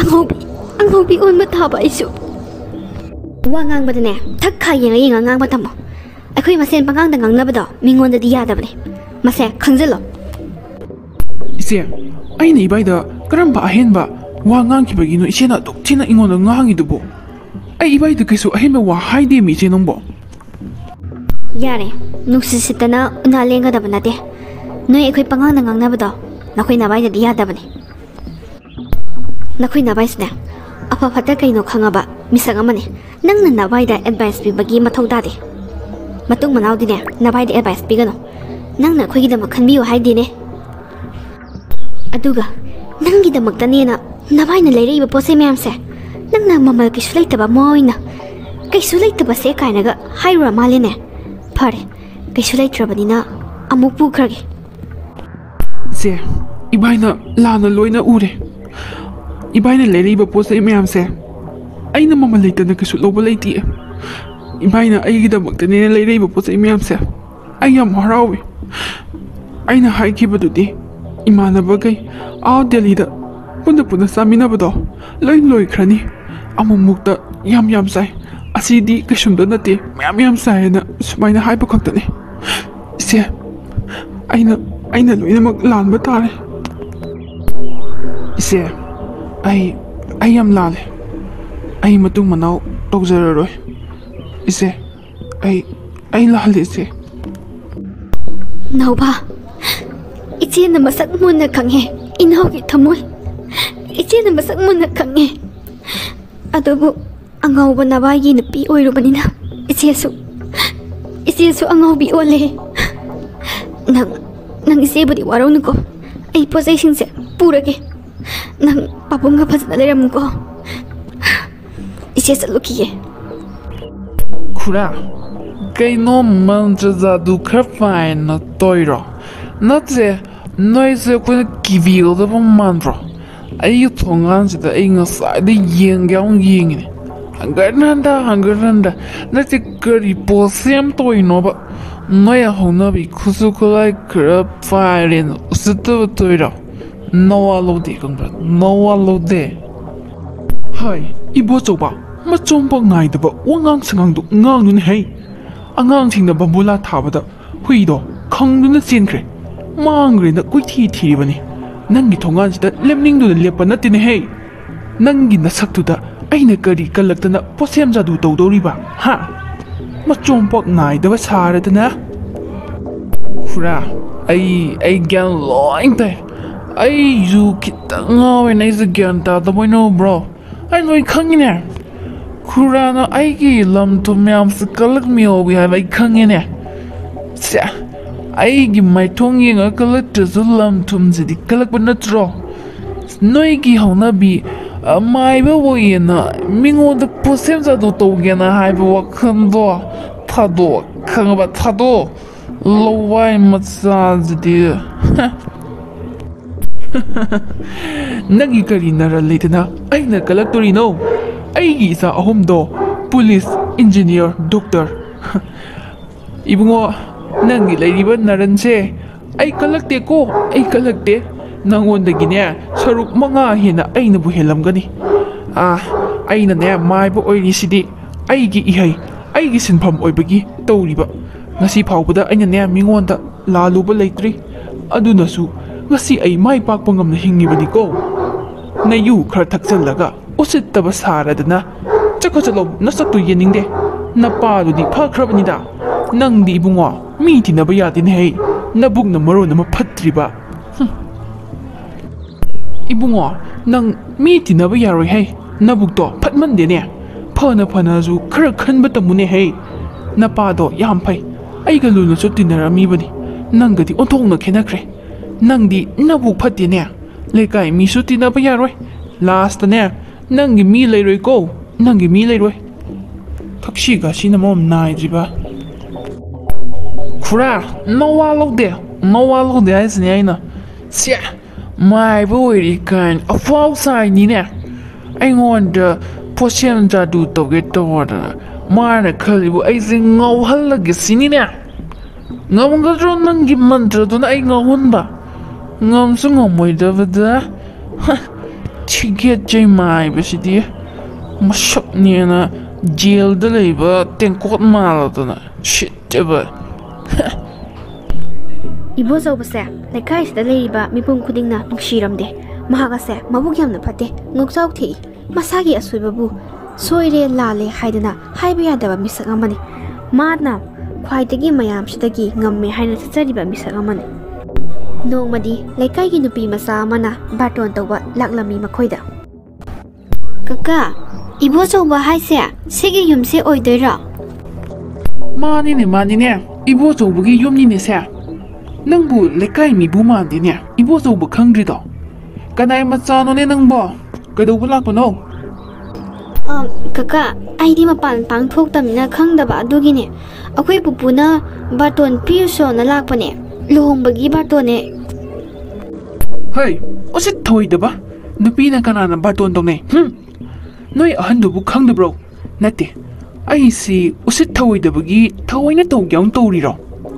ꯑꯉꯥꯎꯕꯤ꯫ ꯑꯉꯥꯎꯕꯤ ꯑꯣꯟꯕ ꯇꯥꯕ ꯑꯩꯁꯨ꯫ ꯋꯥ ꯉꯥꯡꯕꯗꯅꯦ, ꯊꯛ ꯈꯥ ꯌꯦꯡꯉ ꯌꯦꯡꯉ ꯉꯥꯡꯕ ꯇꯝꯃꯣ꯫ ꯑꯩꯈꯣꯏ ꯃꯁꯦꯟ ꯄꯉꯥꯡꯗ ꯉꯥꯡꯅꯕꯗꯣ ꯃꯤꯉꯣꯟꯗꯗꯤ ꯌꯥꯗꯕꯅꯦ꯫ ꯃꯁꯦ ꯈꯪꯖꯤꯜꯂꯣ꯫ ꯏꯆꯦ, ꯑꯩꯅ ꯏꯕꯥꯏꯗ ꯀꯔꯝꯕ ꯑꯍꯦꯟꯕ ꯋꯥ ꯉꯥꯡꯈꯤꯕꯒꯤꯅꯣ ꯏꯆꯦꯅ ꯑꯗꯨꯛ ꯊꯤꯅ ꯑꯩꯉꯣꯟꯗ ꯉꯥꯡꯉꯤꯗꯨꯕꯨ? ꯑꯩ ꯏꯕꯥꯏꯗ ꯀꯩꯁꯨ ꯑꯍꯦꯟꯕ ꯋꯥ ꯍꯥꯏꯗꯦꯃꯤ, ꯏꯆꯦ ꯅꯪꯕꯣ꯫ ꯌꯥꯔꯦ, ꯅꯨꯡꯁꯤꯠ ꯁꯤꯠꯇꯅ ꯎꯅꯥ ꯂꯦꯡꯒꯗꯕ ꯅꯠꯇꯦ꯫ ꯅꯣꯏ ꯑꯩꯈꯣꯏ ꯄꯉꯥꯡꯗ ꯉꯥꯡꯅꯕꯗꯣ ꯅꯈꯣꯏ ꯅꯕꯥꯏꯗꯗꯤ ꯌꯥꯗꯕꯅꯦ꯫ ꯅꯈꯣꯏ ꯅꯕꯥꯏꯁꯤꯅꯦ, ꯑꯐ ꯐꯠꯇ ꯀꯩꯅꯣ ꯈꯪꯉꯕ ꯃꯤꯁꯛ ꯑꯃꯅꯤ꯫ ꯅꯪꯅ ꯅꯕꯥꯏꯗ ꯑꯦꯗꯚꯥꯏꯁ ꯄꯤꯕꯒꯤ ꯃꯊꯧ ꯇꯥꯗꯦ꯫ ꯃꯇꯨꯡ ꯃꯅꯥꯎꯗꯤꯅꯦ, ꯅꯕꯥꯏꯗ ꯑꯦꯗꯚꯥꯏꯁ ꯄꯤꯒꯅꯨ꯫ ꯅꯪꯅ ꯑꯩꯈꯣꯏꯒꯤꯗꯃꯛ ꯈꯟꯕꯤꯌꯨ ꯍꯥꯏꯗꯦꯅꯦ꯫ ꯑꯗꯨꯒ ꯅꯪꯒꯤꯗꯃꯛꯇꯅꯦꯅ ꯅꯕꯥꯏꯅ ꯂꯩꯔꯛꯏꯕ ꯄꯣꯠ ꯆꯩ ꯃꯌꯥꯝꯁꯦ ꯅꯪꯅ ꯃꯃꯜ ꯀꯩꯁꯨ ꯂꯩꯇꯕ ꯑꯃ ꯑꯣꯏꯅ, "ꯀꯩꯁꯨ ꯂꯩꯇꯕꯁꯦ" ꯀꯥꯏꯅꯒ ꯍꯥꯏꯔꯨꯔ ꯃꯥꯜꯂꯦꯅꯦ꯫ ꯐꯔꯦ, ꯀꯩꯁꯨ ꯂꯩꯇ꯭ꯔꯕꯅꯤꯅ ꯑꯃꯨꯛ ꯄꯨꯈ꯭ꯔꯒꯦ꯫ ꯏꯆꯦ, ꯏꯕꯥꯏꯅ ꯂꯥꯟꯅ ꯂꯣꯏꯅ ꯎꯔꯦ꯫ ꯏꯕꯥꯏꯅ ꯂꯩꯔꯛꯏꯕ ꯄꯣꯠ ꯆꯩ ꯃꯌꯥꯝꯁꯦ ꯑꯩꯅ ꯃꯃꯜ ꯂꯩꯇꯅ ꯀꯩꯁꯨ ꯂꯧꯕ ꯂꯩꯇꯦ꯫ ꯏꯕꯥꯏꯅ ꯑꯩꯒꯤꯗꯃꯛꯇꯅꯦꯅ ꯂꯩꯔꯛꯏꯕ ꯄꯣꯠ ꯆꯩ ꯃꯌꯥꯝꯁꯦ ꯑꯩ ꯌꯥꯝ ꯍꯔꯥꯎꯏ꯫ ꯑꯩꯅ ꯍꯥꯏꯈꯤꯕꯗꯨꯗꯤ ꯏꯃꯥꯟꯅꯕꯈꯩ ꯑꯥ ꯗꯦꯜꯂꯤꯗ ꯄꯨꯟꯅ ꯄꯨꯟꯅ ꯆꯥꯃꯤꯟꯅꯕꯗꯣ ꯂꯣꯏ ꯂꯣꯏꯈ꯭ꯔꯅꯤ꯫ ꯑꯃꯨꯛꯃꯨꯛꯇ ꯌꯥꯝ ꯌꯥꯝ ꯆꯥꯏ꯫ ꯑꯁꯤꯗꯤ ꯀꯩꯁꯨꯝꯇ ꯅꯠꯇꯦ, ꯃꯌꯥꯝ ꯌꯥꯝ ꯆꯥꯏ ꯍꯥꯏꯅ ꯁꯨꯃꯥꯏꯅ ꯍꯥꯏꯕ ꯈꯛꯇꯅꯤ꯫ ꯏꯆꯦ, ꯑꯩꯅ, ꯑꯩꯅ ꯂꯣꯏꯅꯃꯛ ꯂꯥꯟꯕ ꯇꯥꯔꯦ꯫ ꯏꯆꯦ, ꯑꯩ, ꯑꯩ ꯌꯥꯝ ꯂꯥꯜꯂꯦ꯫ ꯑꯩ ꯃꯇꯨꯡ ꯃꯅꯥꯎ ꯇꯧꯖꯔꯔꯣꯏ꯫ ꯏꯆꯦ, ꯑꯩ, ꯑꯩ ꯂꯥꯜꯂꯦ, ꯏꯆꯦ꯫ ꯅꯥꯎꯕ, ꯏꯆꯦꯅ ꯃꯁꯛ ꯃꯨꯟꯅ ꯈꯪꯉꯦ, ꯏꯅꯥꯎꯒꯤ ꯊꯃꯣꯏ꯫ ꯏꯆꯦꯅ ꯃꯁꯛ ꯃꯨꯟꯅ ꯈꯪꯉꯦ꯫ ꯑꯗꯨꯕꯨ ꯑꯉꯥꯎꯕ ꯅꯕꯥꯏꯒꯤ ꯅꯨꯄꯤ ꯑꯣꯏꯔꯨꯕꯅꯤꯅ ꯏꯆꯦꯁꯨ, ꯏꯆꯦꯁꯨ ꯑꯉꯥꯎꯕꯤ ꯑꯣꯜꯂꯦ꯫ ꯅꯪ, ꯅꯪ ꯏꯆꯦꯕꯨꯗꯤ ꯋꯥꯔꯧꯅꯨꯀꯣ꯫ ꯑꯩ ꯄꯣꯠ ꯆꯩꯁꯤꯡꯁꯦ ꯄꯨꯔꯒꯦ꯫ ꯅꯪ ꯄꯥꯕꯨꯡꯒ ꯐꯖꯅ ꯂꯩꯔꯝꯃꯨꯀꯣ꯫ ꯏꯆꯦ ꯆꯠꯂꯨꯈꯤꯒꯦ꯫ ꯈꯨꯔꯥ, ꯀꯩꯅꯣ ꯃꯟꯇ꯭ꯔ ꯖꯥꯗꯨ ꯈꯔ ꯄꯥꯏꯅ ꯇꯧꯔꯤꯔꯣ? ꯅꯠꯇ꯭ꯔꯦ, ꯅꯣꯏꯁꯦ ꯑꯩꯈꯣꯏꯅ ꯀꯤꯕꯤꯒꯗꯕ ꯃꯥꯟꯕ꯭ꯔꯣ? ꯑꯩꯒꯤ ꯊꯣꯡꯒꯥꯟꯁꯤꯗ ꯑꯩ ꯉꯁꯥꯏꯗꯩ ꯌꯦꯡꯒꯦ ꯌꯥꯎꯅ ꯌꯦꯡꯉꯤꯅꯦ꯫ ꯍꯪꯒꯠ ꯍꯟꯗ, ꯍꯪꯒꯠ ꯍꯟꯗ꯫ ꯅꯠꯇꯦ, ꯀꯔꯤ ꯄꯣꯠꯁꯦꯝ ꯇꯧꯔꯤꯅꯣꯕ? ꯅꯣꯏ ꯍꯧꯅꯕꯤ ꯈꯨꯠꯁꯨ ꯈꯨꯠꯂꯥꯏ ꯈꯔ ꯄꯥꯏꯔꯦꯅ ꯎꯁꯤꯠꯇꯕ ꯇꯧꯔꯤꯔꯣ? ꯅꯋꯥ ꯂꯧꯗꯦ ꯈꯪꯕ꯭ꯔꯥ? ꯅꯋꯥ ꯂꯧꯗꯦ꯫ ꯍꯣꯏ, ꯏꯕꯣꯆꯧꯕ, ꯃꯆꯣꯝꯄ ꯉꯥꯏꯗꯕ ꯋꯥꯉꯥꯡ ꯁꯉꯥꯡꯗꯨ ꯉꯥꯡꯗꯨꯅ ꯍꯩ꯫ ꯑꯉꯥꯡꯁꯤꯡꯅ ꯕꯝꯕꯨꯂꯥ ꯊꯥꯕꯗ ꯍꯨꯏꯗꯣ ꯈꯪꯗꯨꯅ ꯆꯦꯟꯈ꯭ꯔꯦ꯫ ꯃꯥꯡꯈ꯭ꯔꯦꯅ ꯀꯣꯏꯊꯤ ꯊꯤꯔꯤꯕꯅꯤ꯫ ꯅꯪꯒꯤ ꯊꯣꯡꯒꯥꯟꯁꯤꯗ ꯂꯦꯞꯅꯤꯡꯗꯨꯅ ꯂꯦꯞꯄ ꯅꯠꯇꯦꯅꯦꯍꯦ꯫ ꯅꯪꯒꯤ ꯅꯁꯛꯇꯨꯗ ꯑꯩꯅ ꯀꯔꯤ ꯀꯜꯂꯛꯇꯅ ꯄꯣꯁꯦꯝ ꯖꯥꯗꯨ ꯇꯧꯗꯧꯔꯤꯕ, ꯍꯥ? ꯃꯆꯣꯝꯄ ꯉꯥꯏꯗꯕ ꯁꯥꯔꯗꯅ꯫ ꯈꯨꯔꯥ, ꯑꯩ, ꯑꯩ ꯒ꯭ꯌꯥꯟ ꯂꯣꯏ ꯇꯥꯏ꯫ ꯑꯩꯁꯨ ꯈꯤꯇꯪ ꯉꯥꯎꯋꯦꯅ ꯑꯩꯁꯨ ꯒ꯭ꯌꯥꯟ ꯇꯥꯗꯕ ꯑꯣꯏꯅ ꯎꯕ꯭ꯔꯣ? ꯑꯩ ꯂꯣꯏ ꯈꯪꯉꯤꯅꯦ꯫ ꯈꯨꯔꯥꯅ ꯑꯩꯒꯤ ꯂꯝ ꯊꯨꯝ ꯃꯌꯥꯝꯁꯨ ꯀꯜꯂꯛꯃꯤꯍꯧꯏ ꯍꯥꯏꯕ ꯑꯩ ꯈꯪꯉꯤꯅꯦ꯫ ꯁꯦ, ꯑꯩꯒꯤ ꯃꯥꯏꯊꯣꯡ ꯌꯦꯡꯉꯒ ꯀꯜꯂꯛꯇ꯭ꯔꯁꯨ ꯂꯝ ꯊꯨꯝꯁꯤꯗꯤ ꯀꯜꯂꯛꯄ ꯅꯠꯇ꯭ꯔꯣ? ꯅꯣꯏꯒꯤ ꯍꯧꯅꯕꯤ, ꯑ, ꯃꯥꯏꯕ ꯑꯣꯏꯌꯦꯅ ꯃꯤꯉꯣꯟꯗ ꯄꯣꯠꯁꯦꯝ ꯖꯥꯗꯨ ꯇꯧꯒꯦꯅ ꯍꯥꯏꯕ ꯋꯥꯈꯜꯗꯣ ꯊꯥꯗꯣꯛ, ꯈꯪꯉꯕ? ꯊꯥꯗꯣꯛ꯫ ꯂꯋꯥꯏ ꯃꯆꯥꯁꯤꯗꯤ꯫ ꯅꯪꯒꯤ ꯀꯔꯤ ꯅꯔꯜ ꯂꯩꯗꯅ ꯑꯩꯅ ꯀꯜꯂꯛꯇꯣꯔꯤꯅꯣ? ꯑꯩꯒꯤ ꯏꯆꯥ ꯑꯍꯨꯝꯗꯣ ꯄꯨꯂꯤꯁ, ꯏꯟꯖꯤꯅꯤꯌꯔ, ꯗꯣꯛꯇꯔ꯫ ꯏꯕꯨꯡꯉꯣ, ꯅꯪꯒꯤ ꯂꯩꯔꯤꯕ ꯅꯔꯟꯁꯦ ꯑꯩ ꯀꯜꯂꯛꯇꯦꯀꯣ, ꯑꯩ ꯀꯜꯂꯛꯇꯦ꯫ ꯅꯪꯉꯣꯟꯗꯒꯤꯅꯦ ꯁꯔꯨꯛ ꯃꯉꯥ ꯍꯦꯟꯅ ꯑꯩꯅꯕꯨ ꯍꯦꯜꯂꯝꯒꯅꯤ꯫ ꯑꯥ, ꯑꯩꯅꯅꯦ ꯃꯥꯏꯕ ꯑꯣꯏꯔꯤꯁꯤꯗꯤ ꯑꯩꯒꯤ ꯏꯍꯩ, ꯑꯩꯒꯤ ꯁꯤꯟꯐꯝ ꯑꯣꯏꯕꯒꯤ ꯇꯧꯔꯤꯕ꯫ ꯉꯁꯤ ꯐꯥꯎꯕꯗ ꯑꯩꯅꯅꯦ ꯃꯤꯉꯣꯟꯗ ꯂꯥꯜꯂꯨꯕ ꯂꯩꯇ꯭ꯔꯤ꯫ ꯑꯗꯨꯅꯁꯨ ꯉꯁꯤ ꯑꯩ ꯃꯥꯏ ꯄꯥꯛꯄ ꯉꯝꯅ ꯍꯤꯡꯉꯤꯕꯅꯤꯀꯣ꯫ ꯅꯌꯨ ꯈꯔ ꯊꯛꯆꯜꯂꯒ ꯎꯁꯤꯠꯇꯕ ꯁꯥꯔꯗꯅ꯫ ꯆꯠꯈꯣ ꯆꯠꯂꯣ, ꯅꯁꯛꯇꯨ ꯌꯦꯡꯅꯤꯡꯗꯦ꯫ ꯅꯄꯥꯗꯨꯗꯤ ꯐꯈ꯭ꯔꯕꯅꯤꯗ꯫ ꯅꯪꯗꯤ ꯏꯕꯨꯡꯉꯣ, ꯃꯤ ꯇꯤꯟꯅꯕ ꯌꯥꯗꯦꯅꯦꯍꯦ꯫ ꯅꯕꯨꯛꯅ ꯃꯔꯣꯟ ꯑꯃ ꯐꯠꯇ꯭ꯔꯤꯕ꯫ ꯍꯨꯝ꯫ ꯏꯕꯨꯡꯉꯣ, ꯅꯪ ꯃꯤ ꯇꯤꯟꯅꯕ ꯌꯥꯔꯣꯏꯍꯦ꯫ ꯅꯕꯨꯛꯇꯣ ꯐꯠꯃꯟꯗꯦꯅꯦ꯫ ꯐꯅ ꯐꯅꯁꯨ ꯈꯔ ꯈꯟꯕ ꯇꯝꯃꯨꯅꯦꯍꯦ꯫ ꯅꯄꯥꯗꯣ ꯌꯥꯝ ꯐꯩ꯫ ꯑꯩꯒ ꯂꯨꯅꯁꯨ ꯇꯤꯟꯅꯔꯝꯃꯤꯕꯅꯤ꯫ ꯅꯪꯒꯗꯤ ꯑꯣꯟꯊꯣꯛꯅ ꯈꯦꯠꯅꯈ꯭ꯔꯦ꯫ ꯅꯪꯗꯤ ꯅꯕꯨꯛ ꯐꯠꯇꯦꯅꯦ꯫ ꯂꯩꯀꯥꯏ ꯃꯤꯁꯨ ꯇꯤꯟꯅꯕ ꯌꯥꯔꯣꯏ꯫ ꯂꯥꯁꯇꯅꯦ, ꯅꯪꯒꯤ ꯃꯤ ꯂꯩꯔꯣꯏꯀꯣ꯫ ꯅꯪꯒꯤ ꯃꯤ ꯂꯩꯔꯣꯏ꯫ ꯊꯛꯁꯤ ꯈꯥꯁꯤꯅ ꯃꯔꯣꯝ ꯅꯥꯏꯗ꯭ꯔꯤꯕ꯫ ꯈꯨꯔꯥ, ꯅꯋꯥ ꯂꯧꯗꯦ꯫ ꯅꯋꯥ ꯂꯧꯗꯦ ꯍꯥꯏꯁꯤꯅꯦ ꯑꯩꯅ꯫ ꯁꯦ, ꯃꯥꯏꯕ ꯑꯣꯏꯔꯤ ꯀꯥꯏꯅ ꯑꯐꯥꯎ ꯁꯥꯏꯅꯤꯅꯦ꯫ ꯑꯩꯉꯣꯟꯗ ꯄꯣꯠꯁꯦꯝ ꯖꯥꯗꯨ ꯇꯧꯒꯦ ꯇꯧꯔꯗꯅ ꯃꯥꯅ ꯈꯜꯂꯤꯕꯨ ꯑꯩꯁꯦ ꯉꯥꯎꯍꯜꯂꯒꯦ ꯁꯤꯅꯤꯅꯦ꯫ ꯉꯝꯒꯗ꯭ꯔꯣ ꯅꯪꯒꯤ ꯃꯟꯇ꯭ꯔꯗꯨꯅ ꯑꯩ ꯉꯥꯎꯍꯟꯕ? ꯉꯝꯁꯨ ꯉꯝꯃꯣꯏꯗꯕꯗ꯫ ꯍ, ꯊꯤ ꯁꯤꯒꯦꯠ ꯆꯩꯃꯥꯏꯕꯁꯤꯗꯤ ꯃꯁꯛꯅꯦꯅ ꯖꯦꯜꯗ ꯂꯩꯕ ꯇꯦꯡꯀꯣꯠ ꯃꯥꯜꯂꯗꯅ ꯁꯤꯠꯇꯦꯕ꯫ ꯏꯕꯣꯆꯧꯕꯁꯦ ꯂꯩꯀꯥꯏꯁꯤꯗ ꯂꯩꯔꯤꯕ ꯃꯤꯄꯨꯝ ꯈꯨꯗꯤꯡꯅ ꯅꯨꯡꯁꯤꯔꯝꯗꯦ꯫ ꯃꯍꯥꯛ ꯑꯁꯦ ꯃꯕꯨꯛ ꯌꯥꯝꯅ ꯐꯠꯇꯦ, ꯉꯣꯛꯆꯥꯎ ꯊꯦꯛꯏ꯫ ꯃꯁꯥꯒꯤ ꯑꯁꯣꯏꯕꯕꯨ ꯁꯣꯏꯔꯦ ꯂꯥꯜꯂꯦ ꯍꯥꯏꯗꯅ ꯍꯥꯏꯕ ꯌꯥꯗꯕ ꯃꯤꯁꯛ ꯑꯃꯅꯤ꯫ ꯃꯥꯅ ꯈ꯭ꯋꯥꯏꯗꯒꯤ ꯃꯌꯥꯝꯁꯤꯗꯒꯤ ꯉꯝꯃꯦ ꯍꯥꯏꯅ ꯆꯠꯆꯔꯤꯕ ꯃꯤꯁꯛ ꯑꯃꯅꯤ꯫ ꯅꯣꯡꯃꯗꯤ ꯂꯩꯀꯥꯏꯒꯤ ꯅꯨꯄꯤ ꯃꯆꯥ ꯑꯃꯅ ꯕꯥꯔꯇꯣꯟ ꯇꯧꯕ ꯂꯥꯛꯂꯝꯃꯤ ꯃꯈꯣꯏꯗ꯫ "ꯀꯀꯥ, ꯏꯕꯣꯆꯧꯕ ꯍꯥꯏꯁꯦ ꯁꯤꯒꯤ ꯌꯨꯝꯁꯦ ꯑꯣꯏꯗꯣꯏꯔꯣ?" "ꯃꯥꯅꯤꯅꯦ, ꯃꯥꯅꯤꯅꯦ, ꯏꯕꯣꯆꯧꯕꯒꯤ ꯌꯨꯝꯅꯤꯅꯦ ꯁꯦ꯫ ꯅꯪꯕꯨ ꯂꯩꯀꯥꯏ ꯃꯤꯕꯨ ꯃꯥꯟꯗꯦꯅꯦ, ꯏꯕꯣꯆꯧꯕ ꯈꯪꯗ꯭ꯔꯤꯗꯣ? ꯀꯅꯥꯏ ꯃꯆꯥꯅꯣꯅꯦ ꯅꯪꯕꯣ? ꯀꯩꯗꯧꯕ ꯂꯥꯛꯄꯅꯣ?" "ꯑ, ꯀꯀꯥ, ꯑꯩꯗꯤ ꯃꯄꯥꯟ ꯄꯥꯡ ꯊꯣꯛꯇꯕꯅꯤꯅ ꯈꯪꯗꯕ ꯑꯗꯨꯒꯤꯅꯦ꯫ ꯑꯩꯈꯣꯏ ꯄꯨꯄꯨꯅ ꯕꯥꯔꯇꯣꯟ ꯄꯤꯔꯨꯁꯣꯅ ꯂꯥꯛꯄꯅꯦ, ꯂꯨꯍꯣꯡꯕꯒꯤ ꯕꯥꯔꯇꯣꯟꯅꯦ꯫" "ꯍꯩ, ꯎꯁꯤꯠ ꯊꯑꯣꯏꯗꯕ! ꯅꯨꯄꯤꯅ ꯀꯅꯥꯅ ꯕꯥꯔꯇꯣꯟ ꯇꯧꯅꯩ? ꯍꯨꯝ! ꯅꯣꯏ ꯑꯍꯟꯗꯨꯕꯨ ꯈꯪꯗꯕ꯭ꯔꯣ? ꯅꯠꯇꯦ, ꯑꯩꯁꯤ ꯎꯁꯤꯠ ꯊꯑꯣꯏꯗꯕꯒꯤ ꯊꯑꯣꯏꯅ ꯇꯧꯒꯦ ꯌꯥꯎꯅ ꯇꯧꯔꯤꯔꯣ?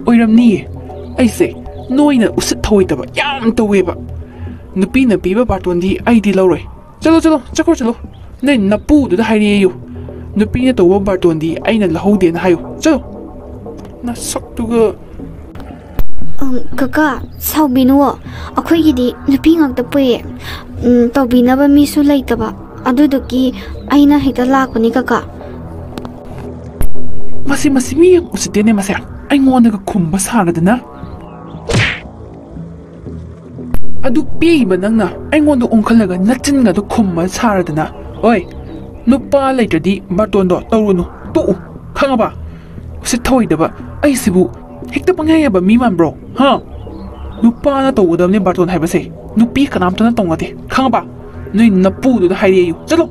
ꯑꯣꯏꯔꯝꯅꯤꯌꯦ꯫ ꯑꯩꯁꯦ ꯅꯣꯏꯅ ꯎꯁꯤꯠ ꯊꯑꯣꯏꯗꯕ ꯌꯥꯝ ꯇꯧꯋꯦꯕ꯫ ꯅꯨꯄꯤꯅ ꯄꯤꯕ ꯕꯥꯔꯇꯣꯟꯗꯤ ꯑꯩꯗꯤ ꯂꯧꯔꯣꯏ꯫ ꯆꯠꯂꯣ, ꯆꯠꯂꯣ, ꯆꯠꯈ꯭ꯔꯣ, ꯆꯠꯂꯣ꯫ ꯅꯣꯏ ꯅꯄꯨꯗꯨꯗ ꯍꯥꯏꯔꯛꯑꯦꯌꯨ꯫ ꯅꯨꯄꯤꯅ ꯇꯧꯕ ꯕꯥꯔꯇꯣꯟꯗꯤ ꯑꯩꯅ ꯂꯧꯍꯧꯗꯦꯅ ꯍꯥꯏꯌꯨ꯫ ꯆꯠꯂꯣ꯫ ꯅꯁꯛꯇꯨꯒ꯫ "ꯑꯝ, ꯀꯀꯥ, ꯁꯥꯎꯕꯤꯅꯨꯋꯣ꯫ ꯑꯩꯈꯣꯏꯒꯤꯗꯤ ꯅꯨꯄꯤ ꯉꯥꯛꯇ ꯄꯣꯛꯑꯦ꯫ ꯎꯝ, ꯇꯧꯕꯤꯅꯕ ꯃꯤꯁꯨ ꯂꯩꯇꯕ꯫ ꯑꯗꯨꯗꯨꯒꯤ ꯑꯩꯅ ꯍꯦꯛꯇ ꯂꯥꯛꯄꯅꯤ, ꯀꯀꯥ꯫" ꯃꯁꯤ, ꯃꯁꯤ ꯃꯤ ꯌꯥꯝ ꯎꯁꯤꯠꯇꯦꯅꯦ ꯃꯁꯦ꯫ ꯑꯩꯉꯣꯟꯗꯒ ꯈꯨꯝꯕ ꯁꯥꯔꯗꯅ꯫ ꯑꯗꯨ ꯄꯤꯕ ꯅꯪꯅ ꯑꯩꯉꯣꯟꯗ ꯑꯣꯟꯈꯠꯂꯒ ꯅꯆꯤꯟꯒꯗꯣ ꯈꯨꯝꯕ ꯁꯥꯔꯗꯅ꯫ ꯑꯣꯏ, ꯅꯨꯄꯥ ꯂꯩꯇ꯭ꯔꯗꯤ ꯕꯥꯔꯇꯣꯟꯗꯣ ꯇꯧꯔꯨꯅꯨ, ꯇꯣꯛꯎ, ꯈꯪꯉꯕ? ꯎꯁꯤꯠ ꯊꯑꯣꯏꯗꯕ, ꯑꯩꯁꯤꯕꯨ ꯍꯦꯛꯇ ꯄꯪꯌꯥ ꯌꯥꯕ ꯃꯤ ꯃꯥꯟꯕ꯭ꯔꯣ? ꯍꯥ? ꯅꯨꯄꯥꯅ ꯇꯧꯒꯗꯕꯅꯦ ꯕꯥꯔꯇꯣꯟ ꯍꯥꯏꯕꯁꯦ, ꯅꯨꯄꯤ ꯀꯅꯥꯝꯇꯅ ꯇꯧꯅꯗꯦ, ꯈꯪꯉꯕ? ꯅꯣꯏ ꯅꯄꯨꯗꯨꯗ ꯍꯥꯏꯔꯛꯑꯦꯌꯨ, ꯆꯠꯂꯣ꯫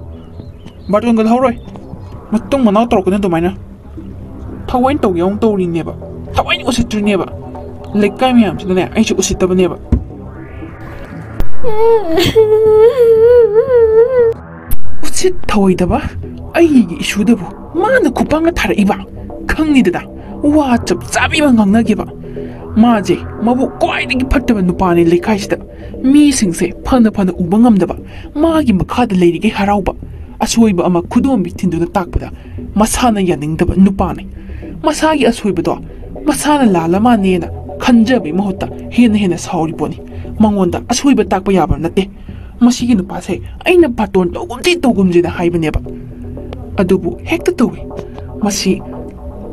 ꯕꯥꯔꯇꯣꯟꯒ ꯂꯧꯍꯧꯔꯣꯏ꯫ ꯃꯇꯨꯡ ꯃꯅꯥꯎ ꯇꯧꯔꯛꯀꯅꯨ ꯑꯗꯨꯃꯥꯏꯅ꯫ ꯊꯑꯣꯏꯅ ꯇꯧꯒꯦ ꯌꯥꯎꯅ ꯇꯧꯔꯤꯅꯦꯕ, ꯊꯑꯣꯏꯅ ꯎꯁꯤꯠꯇ꯭ꯔꯤꯅꯦꯕ꯫ ꯂꯩꯀꯥꯏ ꯃꯌꯥꯝꯁꯤꯅꯅꯦ ꯑꯩꯁꯦ ꯎꯁꯤꯠꯇꯕꯅꯦꯕ꯫ ꯎꯁꯤꯠ ꯊꯑꯣꯏꯗꯕ, ꯑꯩꯒꯤ ꯏꯁꯨꯗꯕꯨ ꯃꯥꯅ ꯈꯨꯄꯥꯡꯒ ꯊꯥꯔꯛꯏꯕ꯫ ꯈꯪꯅꯤꯗꯅ, ꯋꯥ ꯆꯞ ꯆꯥꯕꯤ ꯑꯃ ꯉꯥꯡꯅꯒꯦꯕ꯫ ꯃꯥꯁꯦ ꯃꯕꯨꯛ ꯈ꯭ꯋꯥꯏꯗꯒꯤ ꯐꯠꯇꯕ ꯅꯨꯄꯥꯅꯤ ꯂꯩꯀꯥꯏꯁꯤꯗ꯫ ꯃꯤꯁꯤꯡꯁꯦ ꯐꯅ ꯐꯅ ꯎꯕ ꯉꯝꯗꯕ, ꯃꯥꯒꯤ ꯃꯈꯥꯗ ꯂꯩꯔꯤꯈꯩ ꯍꯔꯥꯎꯕ꯫ ꯑꯁꯣꯏꯕ ꯑꯃ ꯈꯨꯗꯣꯝꯕꯤ ꯊꯤꯟꯗꯨꯅ ꯇꯥꯛꯄꯗ ꯃꯁꯥꯅ ꯌꯥꯅꯤꯡꯗꯕ ꯅꯨꯄꯥꯅꯤ꯫ ꯃꯁꯥꯒꯤ ꯑꯁꯣꯏꯕꯗꯣ ꯃꯁꯥꯅ ꯂꯥꯜꯂ ꯃꯥꯅꯦꯅ ꯈꯟꯖꯕꯒꯤ ꯃꯍꯨꯠꯇ ꯍꯦꯟꯅ ꯍꯦꯟꯅ ꯁꯥꯎꯔꯤꯕꯣꯅꯤ꯫ ꯃꯉꯣꯟꯗ ꯑꯁꯣꯏꯕ ꯇꯥꯛꯄ ꯌꯥꯕ ꯅꯠꯇꯦ꯫ ꯃꯁꯤꯒꯤ ꯅꯨꯄꯥꯁꯦ ꯑꯩꯅ ꯕꯥꯔꯇꯣꯟ ꯇꯧꯒꯨꯝꯁꯤ ꯇꯧꯒꯨꯝꯁꯤꯅ ꯍꯥꯏꯕꯅꯦꯕ, ꯑꯗꯨꯕꯨ ꯍꯦꯛꯇ ꯇꯧꯏ꯫ ꯃꯁꯤ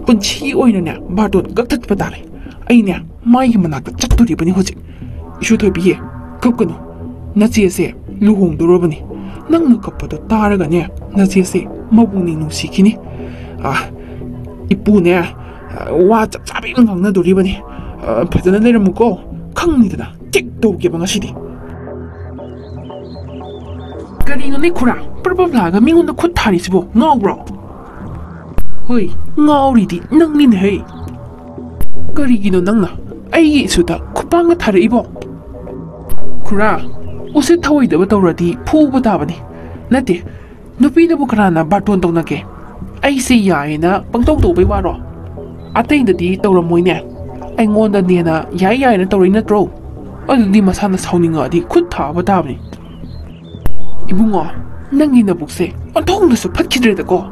ꯄꯨꯟꯁꯤꯒꯤ ꯑꯣꯏꯅꯅꯦ ꯕꯥꯔꯇꯣꯟ ꯀꯛꯊꯠꯄ ꯇꯥꯔꯦ꯫ ꯑꯩꯅꯦ ꯃꯥꯒꯤ ꯃꯅꯥꯛꯇ ꯆꯠꯇꯣꯔꯤꯕꯅꯤ ꯍꯧꯖꯤꯛ꯫ ꯏꯁꯨ ꯊꯣꯏꯕꯤꯌꯦ, ꯀꯞꯀꯅꯨ꯫ ꯅꯆꯦꯁꯦ ꯂꯨꯍꯣꯡꯗꯣꯔꯕꯅꯤ꯫ ꯅꯪꯅ ꯀꯞꯄꯗꯣ ꯇꯥꯔꯒꯅꯦ ꯅꯆꯦꯁꯦ ꯃꯄꯨꯛꯅꯤꯡ ꯅꯨꯡꯁꯤꯈꯤꯅꯤ꯫ ꯑ, ꯏꯄꯨꯅꯦ, ꯑ, ꯋꯥ ꯆꯞ ꯆꯥꯕꯤ ꯑꯃ ꯉꯥꯡꯅꯗꯣꯔꯤꯕꯅꯤ꯫ ꯑ, ꯐꯖꯅ ꯂꯩꯔꯝꯃꯨꯀꯣ꯫ ꯈꯪꯅꯤꯗꯅ ꯆꯦꯛ ꯇꯧꯒꯦꯕ ꯉꯁꯤꯗꯤ꯫ ꯀꯔꯤꯅꯣꯅꯦ ꯈꯨꯔꯥ, ꯄ꯭ꯔꯞ ꯄ꯭ꯔꯞ ꯂꯥꯛꯑꯒ ꯃꯤꯉꯣꯟꯗ ꯈꯨꯠ ꯊꯥꯔꯤꯁꯤꯕꯣ? ꯉꯥꯎꯕ꯭ꯔꯣ? ꯍꯣꯏ, ꯉꯥꯎꯔꯤꯗꯤ ꯅꯪꯅꯤꯅꯦ ꯍꯩ꯫ ꯀꯔꯤꯒꯤꯅꯣ ꯅꯪꯅ ꯑꯩꯒꯤ ꯏꯁꯨꯗ ꯈꯨꯄꯥꯡꯒ ꯊꯥꯔꯛꯏꯕꯣ? ꯈꯨꯔꯥ, ꯎꯁꯤꯠ ꯊꯑꯣꯏꯗꯕ ꯇꯧꯔꯗꯤ ꯐꯨꯕ ꯇꯥꯕꯅꯤ꯫ ꯅꯠꯇꯦ, ꯅꯨꯄꯤꯅꯕꯨ ꯀꯅꯥꯅ ꯕꯥꯔꯇꯣꯟ ꯇꯧꯅꯒꯦ? ꯑꯩꯁꯦ ꯌꯥꯏꯅ ꯄꯪꯇꯧ ꯇꯧꯕꯩ ꯋꯥꯔꯣ? ꯑꯇꯩꯗꯗꯤ ꯇꯧꯔꯝꯃꯣꯏꯅꯦ꯫ ꯑꯩꯉꯣꯟꯗꯅꯦꯅ ꯌꯥꯏ ꯌꯥꯏꯅ ꯇꯧꯔꯛꯏ ꯅꯠꯇ꯭ꯔꯣ? ꯑꯗꯨꯗꯤ ꯃꯁꯥꯅ ꯁꯥꯎꯅꯤꯡꯉꯛꯑꯗꯤ ꯈꯨꯠ ꯊꯥꯕ ꯇꯥꯕꯅꯤ꯫ ꯏꯕꯨꯡꯉꯣ, ꯅꯪꯒꯤ ꯅꯕꯨꯛꯁꯦ ꯑꯣꯟꯊꯣꯛꯅꯁꯨ ꯐꯠꯈꯤꯗ꯭ꯔꯦꯗꯀꯣ꯫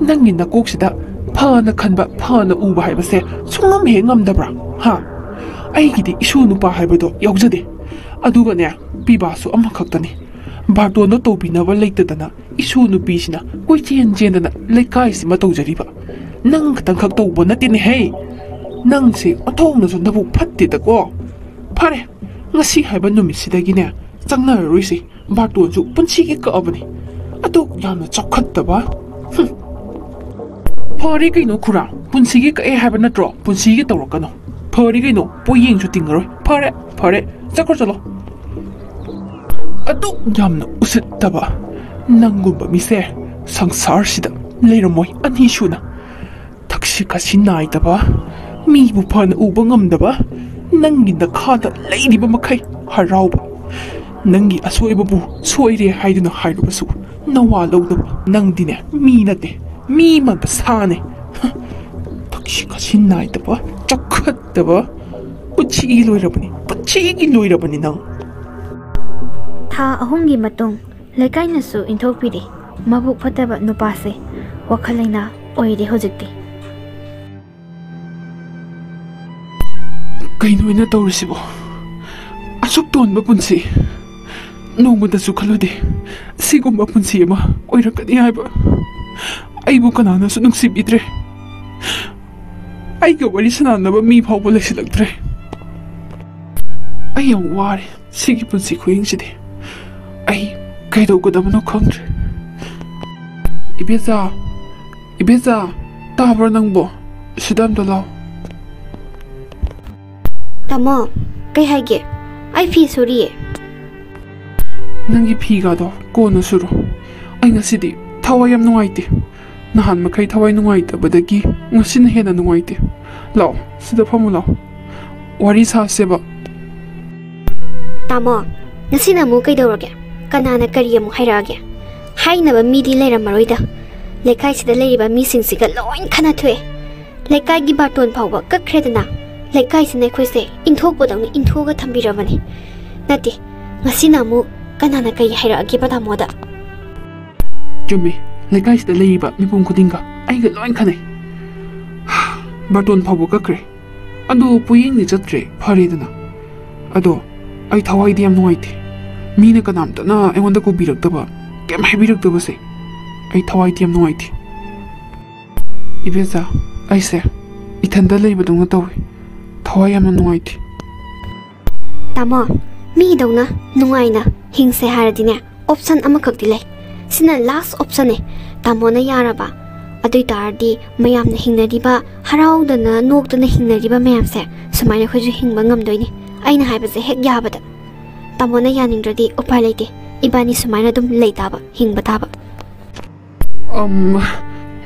ꯅꯪꯒꯤ ꯅꯀꯣꯛꯁꯤꯗ ꯐꯅ ꯈꯟꯕ, ꯐꯅ ꯎꯕ ꯍꯥꯏꯕꯁꯦ ꯁꯨꯡꯉꯝ ꯍꯦꯛ ꯉꯝꯗꯕ꯭ꯔꯥ? ꯍꯥ? ꯑꯩꯒꯤꯗꯤ ꯏꯁꯨ ꯅꯨꯄꯥ ꯍꯥꯏꯕꯗꯣ ꯌꯥꯎꯖꯗꯦ꯫ ꯑꯗꯨꯒꯅꯦ, ꯄꯤꯕꯥꯁꯨ ꯑꯃꯈꯛꯇꯅꯤ꯫ ꯕꯥꯔꯇꯣꯟꯗꯣ ꯇꯧꯕꯤꯅꯕ ꯂꯩꯇꯗꯅ ꯏꯁꯨ ꯅꯨꯄꯤꯁꯤꯅ ꯀꯣꯏꯆꯦꯟ ꯆꯦꯟꯗꯅ ꯂꯩꯀꯥꯏꯁꯤꯃ ꯇꯧꯖꯔꯤꯕ꯫ ꯅꯪ ꯈꯛꯇꯪꯈꯛ ꯇꯧꯕ ꯅꯠꯇꯦꯅꯦꯍꯦ꯫ ꯅꯪꯁꯦ ꯑꯣꯟꯊꯣꯛꯅꯁꯨ ꯅꯕꯨꯛ ꯐꯠꯇꯦꯗꯀꯣ꯫ ꯐꯔꯦ, ꯉꯁꯤ ꯍꯥꯏꯕ ꯅꯨꯃꯤꯠꯁꯤꯗꯒꯤꯅꯦ ꯆꯪꯅꯔꯔꯣꯏꯁꯤ꯫ ꯕꯥꯔꯇꯣꯟꯁꯨ ꯄꯨꯟꯁꯤꯒꯤ ꯀꯛꯑꯕꯅꯤ꯫ ꯑꯗꯨꯛ ꯌꯥꯝꯅ ꯆꯥꯎꯈꯠꯇꯕ꯫ ꯍꯨꯝ꯫ ꯐꯔꯦ ꯀꯩꯅꯣ ꯈꯨꯔꯥ, ꯄꯨꯟꯁꯤꯒꯤ ꯀꯛꯑꯦ ꯍꯥꯏꯕ ꯅꯠꯇ꯭ꯔꯣ? ꯄꯨꯟꯁꯤꯒꯤ ꯇꯧꯔꯛꯀꯅꯨ꯫ ꯐꯔꯦ ꯀꯩꯅꯣ, ꯄꯣꯌꯦꯡꯁꯨ ꯇꯤꯡꯉꯔꯣꯏ꯫ ꯐꯔꯦ, ꯐꯔꯦ, ꯆꯠꯈ꯭ꯔꯣ ꯆꯠꯂꯣ꯫ ꯑꯗꯨꯛ ꯌꯥꯝꯅ ꯎꯁꯤꯠꯇꯕ ꯅꯪꯒꯨꯝꯕ ꯃꯤꯁꯦ ꯁꯪꯁꯥꯔꯁꯤꯗ ꯂꯩꯔꯝꯃꯣꯏ ꯑꯅꯤꯁꯨꯅ꯫ ꯊꯛꯁꯤ ꯈꯥꯁꯤ ꯅꯥꯏꯗꯕ, ꯃꯤꯕꯨ ꯐꯅ ꯎꯕ ꯉꯝꯗꯕ, ꯅꯪꯒꯤ ꯅꯈꯥꯗ ꯂꯩꯔꯤꯕ ꯃꯈꯩ ꯍꯔꯥꯎꯕ꯫ ꯅꯪꯒꯤ ꯑꯁꯣꯏꯕꯕꯨ ꯁꯣꯏꯔꯦ ꯍꯥꯏꯗꯨꯅ ꯍꯥꯏꯔꯨꯕꯁꯨ ꯅꯋꯥ ꯂꯧꯗꯕ꯫ ꯅꯪꯗꯤꯅꯦ ꯃꯤ ꯅꯠꯇꯦ, ꯃꯤ ꯃꯥꯟꯕ ꯁꯥꯅꯦ꯫ ꯊꯛꯁꯤ ꯈꯥꯁꯤ ꯅꯥꯏꯗꯕ, ꯆꯥꯎꯈꯠꯇꯕ꯫ ꯄꯨꯟꯁꯤꯒꯤ ꯂꯣꯏꯔꯕꯅꯤ, ꯄꯨꯟꯁꯤꯒꯤ ꯂꯣꯏꯔꯕꯅꯤ ꯅꯪ꯫ ꯊꯥ ꯑꯍꯨꯝꯒꯤ ꯃꯇꯨꯡ ꯂꯩꯀꯥꯏꯅꯁꯨ ꯏꯟꯊꯣꯛꯄꯤꯔꯦ꯫ ꯃꯕꯨꯛ ꯐꯠꯇꯕ ꯅꯨꯄꯥꯁꯦ ꯋꯥꯈꯜ ꯂꯩꯅꯥ ꯑꯣꯏꯔꯦ ꯍꯧꯖꯤꯛꯇꯤ꯫ ꯀꯩꯅꯣ ꯑꯩꯅ ꯇꯧꯔꯤꯁꯤꯕꯣ? ꯑꯁꯨꯛ ꯇꯣꯟꯕ ꯄꯨꯟꯁꯤ ꯅꯣꯡꯃꯇꯁꯨ ꯈꯜꯂꯨꯗꯦ, ꯁꯤꯒꯨꯝꯕ ꯄꯨꯟꯁꯤ ꯑꯃ ꯑꯣꯏꯔꯛꯀꯅꯤ ꯍꯥꯏꯕ꯫ ꯑꯩꯕꯨ ꯀꯅꯥꯅꯁꯨ ꯅꯨꯡꯁꯤꯕꯤꯗ꯭ꯔꯦ꯫ ꯑꯩꯒ ꯋꯥꯔꯤ ꯁꯥꯟꯅꯅꯕ ꯃꯤ ꯐꯥꯎꯕ ꯂꯩꯁꯤꯜꯂꯛꯇ꯭ꯔꯦ꯫ ꯑꯩ ꯌꯥꯝ ꯋꯥꯔꯦ ꯁꯤꯒꯤ ꯄꯨꯟꯁꯤ ꯈꯨꯍꯤꯡꯁꯤꯗꯤ꯫ ꯑꯩ ꯀꯩꯗꯧꯒꯗꯕꯅꯣ ꯈꯪꯗ꯭ꯔꯦ꯫ ꯏꯕꯦꯆꯥ, ꯏꯕꯦꯆꯥ, ꯇꯥꯕ꯭ꯔꯣ ꯅꯪꯕꯣ? ꯁꯤꯗ ꯑꯝꯇ ꯂꯥꯎ꯫ ꯇꯥꯃꯣ, ꯀꯩ ꯍꯥꯏꯒꯦ? ꯑꯩ ꯐꯤ ꯁꯨꯔꯤꯌꯦ꯫ ꯅꯪꯒꯤ ꯐꯤꯒꯗꯣ ꯀꯣꯟꯅ ꯁꯨꯔꯣ꯫ ꯑꯩ ꯉꯁꯤꯗꯤ ꯊꯋꯥꯏ ꯌꯥꯝ ꯅꯨꯡꯉꯥꯏꯇꯦ꯫ ꯅꯍꯥꯟ ꯃꯈꯩ ꯊꯋꯥꯏ ꯅꯨꯡꯉꯥꯏꯇꯕꯗꯒꯤ ꯉꯁꯤꯅ ꯍꯦꯟꯅ ꯅꯨꯡꯉꯥꯏꯇꯦ꯫ ꯂꯥꯛꯑꯣ, ꯁꯤꯗ ꯐꯝꯃꯨ ꯂꯥꯛꯑꯣ꯫ ꯋꯥꯔꯤ ꯁꯥꯁꯦꯕ꯫ ꯇꯥꯃꯣ, ꯉꯁꯤꯅ ꯑꯃꯨꯛ ꯀꯩꯗꯧꯔꯒꯦ? ꯀꯅꯥꯅ ꯀꯔꯤ ꯑꯃꯨꯛ ꯍꯥꯏꯔꯛꯑꯒꯦ? ꯍꯥꯏꯅꯕ ꯃꯤꯗꯤ ꯂꯩꯔꯝꯃꯔꯣꯏꯗ꯫ ꯂꯩꯀꯥꯏꯁꯤꯗ ꯂꯩꯔꯤꯕ ꯃꯤꯁꯤꯡꯁꯤꯒ ꯂꯣꯏ ꯈꯟꯅ ꯊꯣꯛꯑꯦ꯫ ꯂꯩꯀꯥꯏꯒꯤ ꯕꯥꯔꯇꯣꯟ ꯐꯥꯎꯕ ꯀꯛꯈ꯭ꯔꯦꯗꯅ꯫ ꯂꯩꯀꯥꯏꯁꯤꯅ ꯑꯩꯈꯣꯏꯁꯦ ꯏꯟꯊꯣꯛꯄꯗꯧꯅ ꯏꯟꯊꯣꯛꯑꯒ ꯊꯝꯕꯤꯔꯕꯅꯤ꯫ ꯅꯠꯇꯦ, ꯉꯁꯤꯅ ꯑꯃꯨꯛ ꯀꯅꯥꯅ ꯀꯔꯤ ꯍꯥꯏꯔꯛꯑꯒꯦꯕ ꯇꯥꯃꯣꯗ? ꯆꯨꯝꯃꯤ, ꯂꯩꯀꯥꯏꯁꯤꯗ ꯂꯩꯔꯤꯕ ꯃꯤꯄꯨꯝ ꯈꯨꯗꯤꯡꯒ ꯑꯩꯒ ꯂꯣꯏ ꯈꯟꯅꯩ꯫ ꯕꯥꯔꯇꯣꯟ ꯐꯥꯎꯕ ꯀꯛꯈ꯭ꯔꯦ꯫ ꯑꯗꯨ ꯄꯣꯌꯦꯡꯗꯤ ꯆꯠꯇ꯭ꯔꯦ, ꯐꯔꯦꯗꯅ꯫ ꯑꯗꯣ ꯑꯩ ꯊꯋꯥꯏꯗꯤ ꯌꯥꯝ ꯅꯨꯡꯉꯥꯏꯇꯦ꯫ ꯃꯤꯅ ꯀꯅꯥꯝꯇꯅ ꯑꯩꯉꯣꯟꯗ ꯀꯧꯕꯤꯔꯛꯇꯕ, ꯀꯩꯝ ꯍꯥꯏꯕꯤꯔꯛꯇꯕꯁꯦ ꯑꯩ ꯊꯋꯥꯏꯗꯤ ꯌꯥꯝ ꯅꯨꯡꯉꯥꯏꯇꯦ꯫ ꯏꯕꯦꯆꯥ, ꯑꯩꯁꯦ ꯏꯊꯟꯗ ꯂꯩꯕꯗꯧꯅ ꯇꯧꯏ꯫ ꯊꯋꯥꯏ ꯌꯥꯝꯅ ꯅꯨꯡꯉꯥꯏꯇꯦ꯫ ꯇꯥꯃꯣ, ꯃꯤꯗꯧꯅ ꯅꯨꯡꯉꯥꯏꯅ ꯍꯤꯡꯁꯦ ꯍꯥꯏꯔꯗꯤꯅꯦ, ꯑꯣꯞꯁꯟ ꯑꯃꯈꯛꯇꯤ ꯂꯩ꯫ ꯁꯤꯅ ꯂꯥꯁ ꯑꯣꯞꯁꯟꯅꯦ꯫ ꯇꯥꯃꯣꯅ ꯌꯥꯔꯕ? ꯑꯗꯨ ꯑꯣꯏ ꯇꯥꯔꯗꯤ ꯃꯌꯥꯝꯅ ꯍꯤꯡꯅꯔꯤꯕ, ꯍꯔꯥꯎꯗꯅ ꯅꯣꯛꯇꯅ ꯍꯤꯡꯅꯔꯤꯕ ꯃꯌꯥꯝꯁꯦ ꯁꯨꯃꯥꯏꯅ ꯑꯩꯈꯣꯏꯁꯨ ꯍꯤꯡꯕ ꯉꯝꯗꯣꯏꯅꯤ꯫ ꯑꯩꯅ ꯍꯥꯏꯕꯁꯦ ꯍꯦꯛ ꯌꯥꯕꯗ꯫ ꯇꯥꯃꯣꯅ ꯌꯥꯅꯤꯡꯗ꯭ꯔꯗꯤ ꯎꯄꯥꯏ ꯂꯩꯇꯦ꯫ ꯏꯕꯥꯅꯤ ꯁꯨꯃꯥꯏꯅ ꯑꯗꯨꯝ ꯂꯩ ꯇꯥꯕ, ꯍꯤꯡꯕ ꯇꯥꯕ꯫ ꯑꯝ,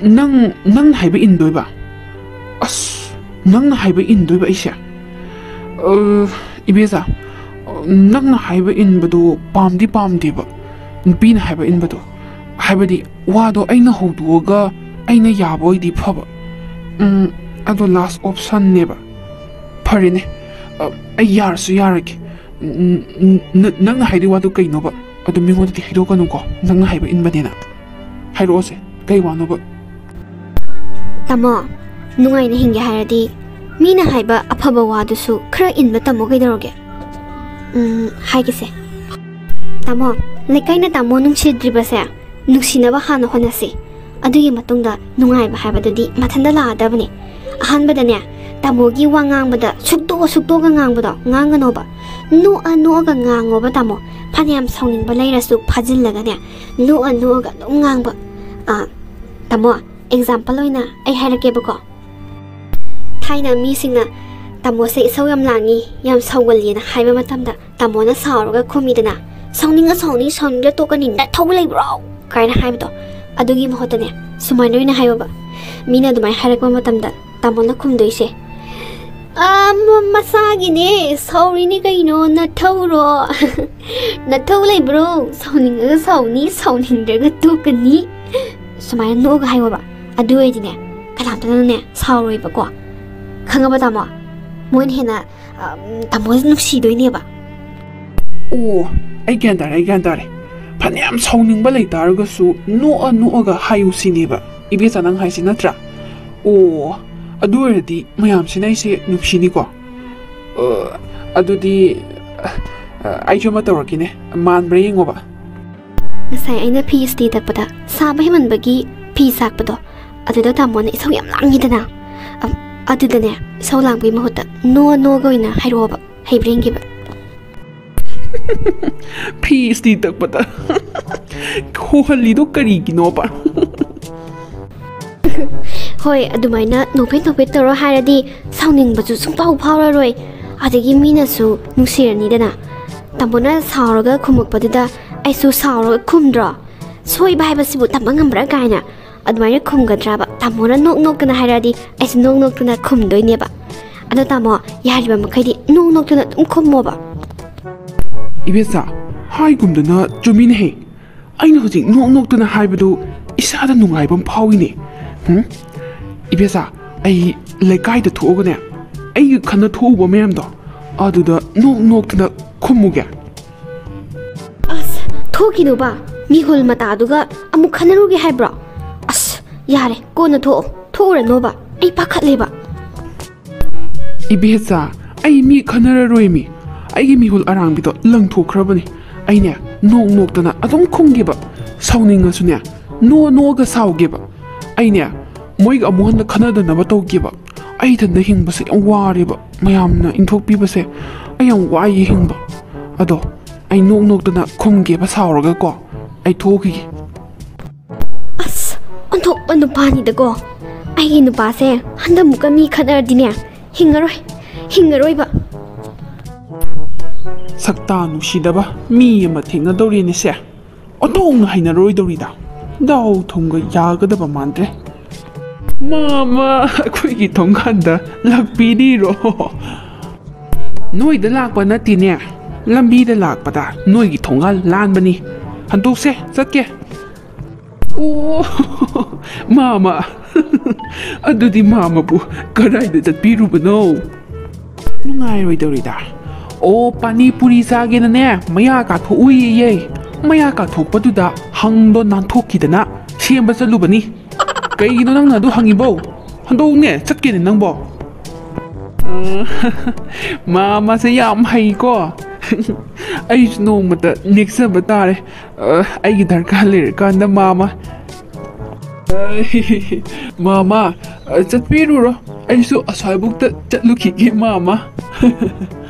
ꯅꯪ, ꯅꯪꯅ ꯍꯥꯏꯕ ꯏꯟꯗꯣꯏꯕ? ꯑꯁ, ꯅꯪꯅ ꯍꯥꯏꯕ ꯏꯟꯗꯣꯏꯕ ꯑꯩꯁꯦ? ꯑ, ꯏꯕꯦꯆꯥ, ꯅꯪꯅ ꯍꯥꯏꯕ ꯏꯟꯕꯗꯣ ꯄꯥꯝꯗꯤ ꯄꯥꯝꯗꯦꯕ, ꯅꯨꯄꯤꯅ ꯍꯥꯏꯕ ꯏꯟꯕꯗꯣ꯫ ꯍꯥꯏꯕꯗꯤ, ꯋꯥꯗꯣ ꯑꯩꯅ ꯍꯧꯗꯣꯛꯑꯒ ꯑꯩꯅ ꯌꯥꯕ ꯑꯣꯏꯗꯤ ꯐꯕ꯫ ꯎꯝ, ꯑꯗꯣ ꯂꯥꯁ ꯑꯣꯞꯁꯟꯅꯦꯕ꯫ ꯐꯔꯦꯅꯦ, ꯑ, ꯑꯩ ꯌꯥꯔꯁꯨ ꯌꯥꯔꯒꯦ꯫ ꯎꯝ, ꯎꯝ, ꯅ-, ꯅꯪꯅ ꯍꯥꯏꯗꯣꯏ ꯋꯥꯗꯨ ꯀꯩꯅꯣꯕ? ꯑꯗꯨ ꯃꯤꯉꯣꯟꯗꯗꯤ ꯍꯥꯏꯗꯣꯛꯀꯅꯨꯀꯣ, ꯅꯪꯅ ꯍꯥꯏꯕ ꯏꯟꯕꯅꯦꯅ꯫ ꯍꯥꯏꯔꯛꯑꯣꯁꯦ, ꯀꯩ ꯋꯥꯅꯣꯕ? ꯇꯥꯃꯣ, ꯅꯨꯡꯉꯥꯏꯅ ꯍꯤꯡꯒꯦ ꯍꯥꯏꯔꯗꯤ ꯃꯤꯅ ꯍꯥꯏꯕ ꯑꯐꯕ ꯋꯥꯗꯨꯁꯨ ꯈꯔ ꯏꯟꯕ ꯇꯝꯃꯣ ꯀꯩꯗꯧꯔꯒꯦ? ꯎꯝ, ꯍꯥꯏꯒꯦꯁꯦ꯫ ꯇꯥꯃꯣ, ꯂꯩꯀꯥꯏꯅ ꯇꯥꯃꯣ ꯅꯨꯡꯁꯤꯗ꯭ꯔꯤꯕꯁꯦ ꯅꯨꯡꯁꯤꯅꯕ ꯍꯥꯟꯅ ꯍꯣꯠꯅꯁꯤ꯫ ꯑꯗꯨꯒꯤ ꯃꯇꯨꯡꯗ ꯅꯨꯡꯉꯥꯏꯕ ꯍꯥꯏꯕꯗꯨꯗꯤ ꯃꯊꯟꯇ ꯂꯥꯛꯑꯗꯕꯅꯤ꯫ ꯑꯍꯥꯟꯕꯗꯅꯦ, ꯇꯥꯃꯣꯒꯤ ꯋꯥ ꯉꯥꯡꯕꯗ ꯁꯨꯛꯇꯣꯛꯑ ꯁꯨꯛꯇꯣꯛꯑꯒ ꯉꯥꯡꯕꯗꯣ ꯉꯥꯡꯒꯅꯣꯕ꯫ ꯅꯣꯛꯑ ꯅꯣꯛꯑꯒ ꯉꯥꯡꯉꯣꯕ ꯇꯥꯃꯣ꯫ ꯐꯅꯌꯥꯝ ꯁꯥꯎꯅꯤꯡꯕ ꯂꯩꯔꯁꯨ ꯐꯥꯖꯤꯜꯂꯒꯅꯦ, ꯅꯣꯛꯑ ꯅꯣꯛꯑꯒ ꯑꯗꯨꯝ ꯉꯥꯡꯕ꯫ ꯑꯥ, ꯇꯥꯃꯣ, ꯑꯦꯛꯖꯥꯝꯄꯜ ꯑꯣꯏꯅ ꯑꯩ ꯍꯥꯏꯔꯛꯀꯦꯕꯀꯣ꯫ ꯊꯥꯏꯅ ꯃꯤꯁꯤꯡꯅ ꯇꯥꯃꯣꯁꯦ ꯏꯁꯧ ꯌꯥꯝ ꯂꯥꯡꯉꯤ, ꯌꯥꯝ ꯁꯥꯎꯒꯜꯂꯤꯅ ꯍꯥꯏꯕ ꯃꯇꯝꯗ ꯇꯥꯃꯣꯅ ꯁꯥꯎꯔꯒ ꯈꯨꯝꯃꯤꯗꯅ, "ꯁꯥꯎꯅꯤꯡꯉ ꯁꯥꯎꯅꯤ, ꯁꯥꯎꯅꯤꯡꯗ꯭ꯔ ꯇꯣꯛꯀꯅꯤ, ꯅꯊꯧ ꯂꯩꯕ꯭ꯔꯣ?" ꯀꯥꯏꯅ ꯍꯥꯏꯕꯗꯣ꯫ ꯑꯗꯨꯒꯤ ꯃꯍꯨꯠꯇꯅꯦ, ꯁꯨꯃꯥꯏꯅ ꯑꯣꯏꯅ ꯍꯥꯏꯌꯣꯕ꯫ ꯃꯤꯅ ꯑꯗꯨꯃꯥꯏꯅ ꯍꯥꯏꯔꯛꯄ ꯃꯇꯝꯗ ꯇꯥꯃꯣꯅ ꯈꯨꯝꯗꯣꯏꯁꯦ, "ꯑ, ꯃ-, ꯃꯁꯥꯒꯤꯅꯦ, ꯁꯥꯎꯔꯤꯅꯤ ꯀꯩꯅꯣ, ꯅꯊꯧꯔꯣ?" "ꯅꯊꯧ ꯂꯩꯕ꯭ꯔꯣ? ꯁꯥꯎꯅꯤꯡꯉꯒ ꯁꯥꯎꯅꯤ, ꯁꯥꯎꯅꯤꯡꯗ꯭ꯔꯒ ꯇꯣꯛꯀꯅꯤ꯫" ꯁꯨꯃꯥꯏꯅ ꯅꯣꯛꯑꯒ ꯍꯥꯏꯌꯣꯕ꯫ ꯑꯗꯨ ꯑꯣꯏꯔꯗꯤꯅꯦ, ꯀꯅꯥꯝꯇꯅꯅꯦ ꯁꯥꯎꯔꯣꯏꯕꯀꯣ꯫ ꯈꯪꯉꯕ ꯇꯥꯃꯣ? ꯃꯣꯏꯅ ꯍꯦꯟꯅ, ꯑꯝ, ꯇꯥꯃꯣꯁꯦ ꯅꯨꯡꯁꯤꯗꯣꯏꯅꯦꯕ꯫ ꯑꯣ, ꯑꯩ ꯒ꯭ꯌꯥꯟ ꯇꯥꯔꯦ, ꯑꯩ ꯒ꯭ꯌꯥꯟ ꯇꯥꯔꯦ꯫ ꯐꯅꯌꯥꯝ ꯁꯥꯎꯅꯤꯡꯕ ꯂꯩꯇꯥꯔꯒꯁꯨ ꯅꯣꯛꯑ ꯅꯣꯛꯑꯒ ꯍꯥꯏꯌꯨ ꯁꯤꯅꯦꯕ, ꯏꯕꯦꯆꯥ, ꯅꯪ ꯍꯥꯏꯁꯤ ꯅꯠꯇ꯭ꯔꯥ? ꯑꯣ, ꯑꯗꯨ ꯑꯣꯏꯔꯗꯤ ꯃꯌꯥꯝꯁꯤꯅ ꯑꯩꯁꯦ ꯅꯨꯡꯁꯤꯅꯤꯀꯣ꯫ ꯑ, ꯑꯗꯨꯗꯤ, ꯑ, ꯑꯩꯁꯨ ꯑꯃ ꯇꯧꯔꯛꯀꯦꯅꯦ꯫ ꯃꯥꯟꯕ꯭ꯔꯥ ꯌꯦꯡꯉꯣꯕ꯫ ꯉꯁꯥꯏ ꯑꯩꯅ ꯐꯤ ꯏꯁꯇꯤ ꯇꯛꯄꯗ ꯁꯥꯕ ꯍꯦꯟꯃꯟꯕꯒꯤ ꯐꯤ ꯁꯥꯛꯄꯗꯣ, ꯑꯗꯨꯗ ꯇꯥꯃꯣꯅ ꯏꯁꯧ ꯌꯥꯝ ꯂꯥꯡꯉꯤꯗꯅ꯫ ꯑ-, ꯑꯗꯨꯗꯅꯦ, ꯏꯁꯧ ꯂꯥꯡꯕꯒꯤ ꯃꯍꯨꯠꯇ ꯅꯣ ꯅꯣꯒ ꯑꯣꯏꯅ ꯍꯥꯏꯔꯛꯑꯣꯕ꯫ ꯍꯩꯕ꯭ꯔꯥ ꯌꯦꯡꯒꯦꯕ꯫ ꯐꯤ ꯏꯁꯇꯤ ꯇꯛꯄꯗ ꯍꯣꯍꯜꯂꯤꯗꯣ ꯀꯔꯤꯒꯤꯅꯣꯕ? ꯍꯣꯏ, ꯑꯗꯨꯃꯥꯏꯅ ꯅꯣꯛꯐꯦꯠ ꯅꯣꯛꯐꯦꯠ ꯇꯧꯔꯣ ꯍꯥꯏꯔꯗꯤ ꯁꯥꯎꯅꯤꯡꯕꯁꯨ ꯁꯨꯡꯐꯥꯎ ꯐꯥꯎꯔꯔꯣꯏ꯫ ꯑꯗꯒꯤ ꯃꯤꯅꯁꯨ ꯅꯨꯡꯁꯤꯔꯅꯤꯗꯅ꯫ ꯇꯥꯃꯣꯅ ꯁꯥꯎꯔꯒ ꯈꯨꯝꯃꯛꯄꯗꯨꯗ ꯑꯩꯁꯨ ꯁꯥꯎꯔꯒ ꯈꯨꯝꯗ꯭ꯔꯣ? "ꯁꯣꯏꯕ ꯍꯥꯏꯕꯁꯤꯕꯨ ꯇꯝꯕ ꯉꯝꯕ꯭ꯔꯥ?" ꯀꯥꯏꯅ ꯑꯗꯨꯃꯥꯏꯅ ꯈꯨꯝꯒꯗ꯭ꯔꯕ? ꯇꯥꯃꯣꯅ ꯅꯣꯛ ꯅꯣꯛꯇꯅ ꯍꯥꯏꯔꯛꯑꯗꯤ ꯑꯩꯁꯨ ꯅꯣꯛ ꯅꯣꯛꯇꯅ ꯈꯨꯝꯗꯣꯏꯅꯦꯕ꯫ ꯑꯗꯣ ꯇꯥꯃꯣ, ꯌꯥꯔꯤꯕ ꯃꯈꯩꯗꯤ ꯅꯣꯛ ꯅꯣꯛꯇꯅ ꯑꯗꯨꯝ ꯈꯨꯝꯃꯣꯕ꯫ ꯏꯕꯦꯆꯥ, ꯍꯥꯏꯒꯨꯝꯗꯅ ꯆꯨꯝꯃꯤꯅꯦꯍꯦ꯫ ꯑꯩꯅ ꯍꯧꯖꯤꯛ ꯅꯣꯛ ꯅꯣꯛꯇꯅ ꯍꯥꯏꯕꯗꯨ ꯏꯁꯥꯗ ꯅꯨꯡꯉꯥꯏꯕ ꯑꯃ ꯐꯥꯎꯏꯅꯦ꯫ ꯍꯨꯝ? ꯏꯕꯦꯆꯥ, ꯑꯩ ꯂꯩꯀꯥꯏꯗ ꯊꯣꯛꯑꯒꯅꯦ, ꯑꯩꯒꯤ ꯈꯟꯅ ꯊꯣꯛꯎꯕ ꯃꯌꯥꯝꯗꯣ ꯑꯗꯨꯗ ꯅꯣꯛ ꯅꯣꯛꯇꯅ ꯈꯨꯝꯃꯨꯒꯦ꯫ ꯑꯁ, ꯊꯣꯛꯈꯤꯅꯨꯕ꯫ ꯃꯤꯍꯨꯜ ꯃꯇꯥꯗꯨꯒ ꯑꯃꯨꯛ ꯈꯟꯅꯔꯨꯒꯦ ꯍꯥꯏꯕ꯭ꯔꯣ? ꯑꯁ, ꯌꯥꯔꯦ, ꯀꯣꯟꯅ ꯊꯣꯛꯑꯣ꯫ ꯊꯣꯛꯎꯔꯅꯣꯕ꯫ ꯑꯩ ꯄꯥꯈꯠꯂꯦꯕ꯫ ꯏꯕꯦꯆꯥ, ꯑꯩ ꯃꯤ ꯈꯟꯅꯔꯔꯣꯏꯃꯤ꯫ ꯑꯩꯒꯤ ꯃꯤꯍꯨꯜ ꯑꯔꯥꯡꯕꯤꯗꯣ ꯂꯪꯊꯣꯛꯈ꯭ꯔꯕꯅꯤ꯫ ꯑꯩꯅꯦ, ꯅꯣꯛ ꯅꯣꯛꯇꯅ ꯑꯗꯨꯝ ꯈꯨꯝꯒꯦꯕ꯫ ꯁꯥꯎꯅꯤꯡꯉꯁꯨꯅꯦ, ꯅꯣ ꯅꯣꯛꯑꯒ ꯁꯥꯎꯒꯦꯕ꯫ ꯑꯩꯅꯦ, ꯃꯣꯏꯒ ꯑꯃꯨꯛ ꯍꯟꯅ ꯈꯟꯅꯗꯅꯕ ꯇꯧꯒꯦꯕ꯫ ꯑꯩ ꯏꯊꯟꯗ ꯍꯤꯡꯕꯁꯦ ꯌꯥꯝ ꯋꯥꯔꯦꯕ꯫ ꯃꯌꯥꯝꯅ ꯏꯟꯊꯣꯛꯄꯤꯕꯁꯦ ꯑꯩ ꯌꯥꯝ ꯋꯥꯏꯌꯦ ꯍꯤꯡꯕ꯫ ꯑꯗꯣ ꯑꯩ ꯅꯣꯛ ꯅꯣꯛꯇꯅ ꯈꯨꯝꯒꯦꯕ ꯁꯥꯎꯔꯒꯀꯣ꯫ ꯑꯩ ꯊꯣꯛꯈꯤꯒꯦ꯫ ꯑꯁ, ꯑꯣꯟꯊꯣꯛꯄ ꯅꯨꯄꯥꯅꯤꯗꯀꯣ꯫ ꯑꯩꯒꯤ ꯅꯨꯄꯥꯁꯦ ꯍꯟꯗꯛꯃꯨꯛꯀ ꯃꯤ ꯈꯠꯅꯔꯗꯤꯅꯦ, ꯍꯤꯡꯉꯔꯣꯏ, ꯍꯤꯡꯉꯔꯣꯏꯕ꯫ ꯁꯛꯇꯥ ꯅꯨꯡꯁꯤꯗꯕ ꯃꯤ ꯑꯃ ꯊꯦꯡꯅꯗꯧꯔꯦꯅꯦꯁꯦ꯫ ꯑꯣꯟꯊꯣꯛꯅ ꯍꯩꯅꯔꯣꯏꯗꯧꯔꯤꯗ꯫ ꯗꯥꯎ ꯊꯨꯝꯒ ꯌꯥꯒꯗꯕ ꯃꯥꯟꯗ꯭ꯔꯦ꯫ ꯃꯥꯃ, ꯑꯩꯈꯣꯏꯒꯤ ꯊꯣꯡꯒꯥꯟꯗ ꯂꯥꯛꯄꯤꯔꯤꯔꯣ? ꯅꯣꯏꯗ ꯂꯥꯛꯄ ꯅꯠꯇꯦꯅꯦ, ꯂꯝꯕꯤꯗ ꯂꯥꯛꯄꯗ ꯅꯣꯏꯒꯤ ꯊꯣꯡꯒꯥꯟ ꯂꯥꯟꯕꯅꯤ꯫ ꯍꯟꯗꯣꯛꯁꯦ, ꯆꯠꯀꯦ꯫ ꯑꯣ, ꯃꯥꯃ, ꯑꯗꯨꯗꯤ ꯃꯥꯃꯕꯨ ꯀꯗꯥꯏꯗ ꯆꯠꯄꯤꯔꯨꯕꯅꯣ? ꯅꯨꯡꯉꯥꯏꯔꯣꯏꯗꯧꯔꯤꯗ꯫ ꯑꯣ, ꯄꯥꯅꯤ ꯄꯨꯔꯤ ꯆꯥꯒꯦꯅꯅꯦ ꯃꯌꯥ ꯀꯥꯊꯣꯛꯎꯏꯌꯦ꯫ ꯃꯌꯥ ꯀꯥꯊꯣꯛꯄꯗꯨꯗ ꯍꯪꯗꯣ ꯅꯥꯟꯊꯣꯛꯈꯤꯗꯅ ꯁꯦꯝꯕ ꯆꯠꯂꯨꯕꯅꯤ꯫ ꯀꯩꯒꯤꯅꯣ ꯅꯪꯅ ꯑꯗꯨ ꯍꯪꯉꯤꯕꯣ? ꯍꯟꯗꯣꯛꯎꯅꯦ, ꯆꯠꯀꯦꯅꯦ ꯅꯪꯕꯣ꯫ ꯑ, ꯃꯥꯃꯁꯦ ꯌꯥꯝ ꯍꯩꯀꯣ꯫ ꯑꯩꯁꯨ ꯅꯣꯡꯃꯇ ꯅꯦꯛꯆꯕ ꯇꯥꯔꯦ꯫ ꯑ, ꯑꯩꯒꯤ ꯗꯔꯀꯥꯔ ꯂꯩꯔꯀꯥꯟꯗ ꯃꯥꯃ꯫ ꯑ, ꯃꯥꯃ, ꯑ, ꯆꯠꯄꯤꯔꯨꯔꯣ꯫ ꯑꯩꯁꯨ ꯑꯁ꯭ꯋꯥꯏꯕꯨꯛꯇ ꯆꯠꯂꯨꯈꯤꯒꯦ, ꯃꯥꯃ꯫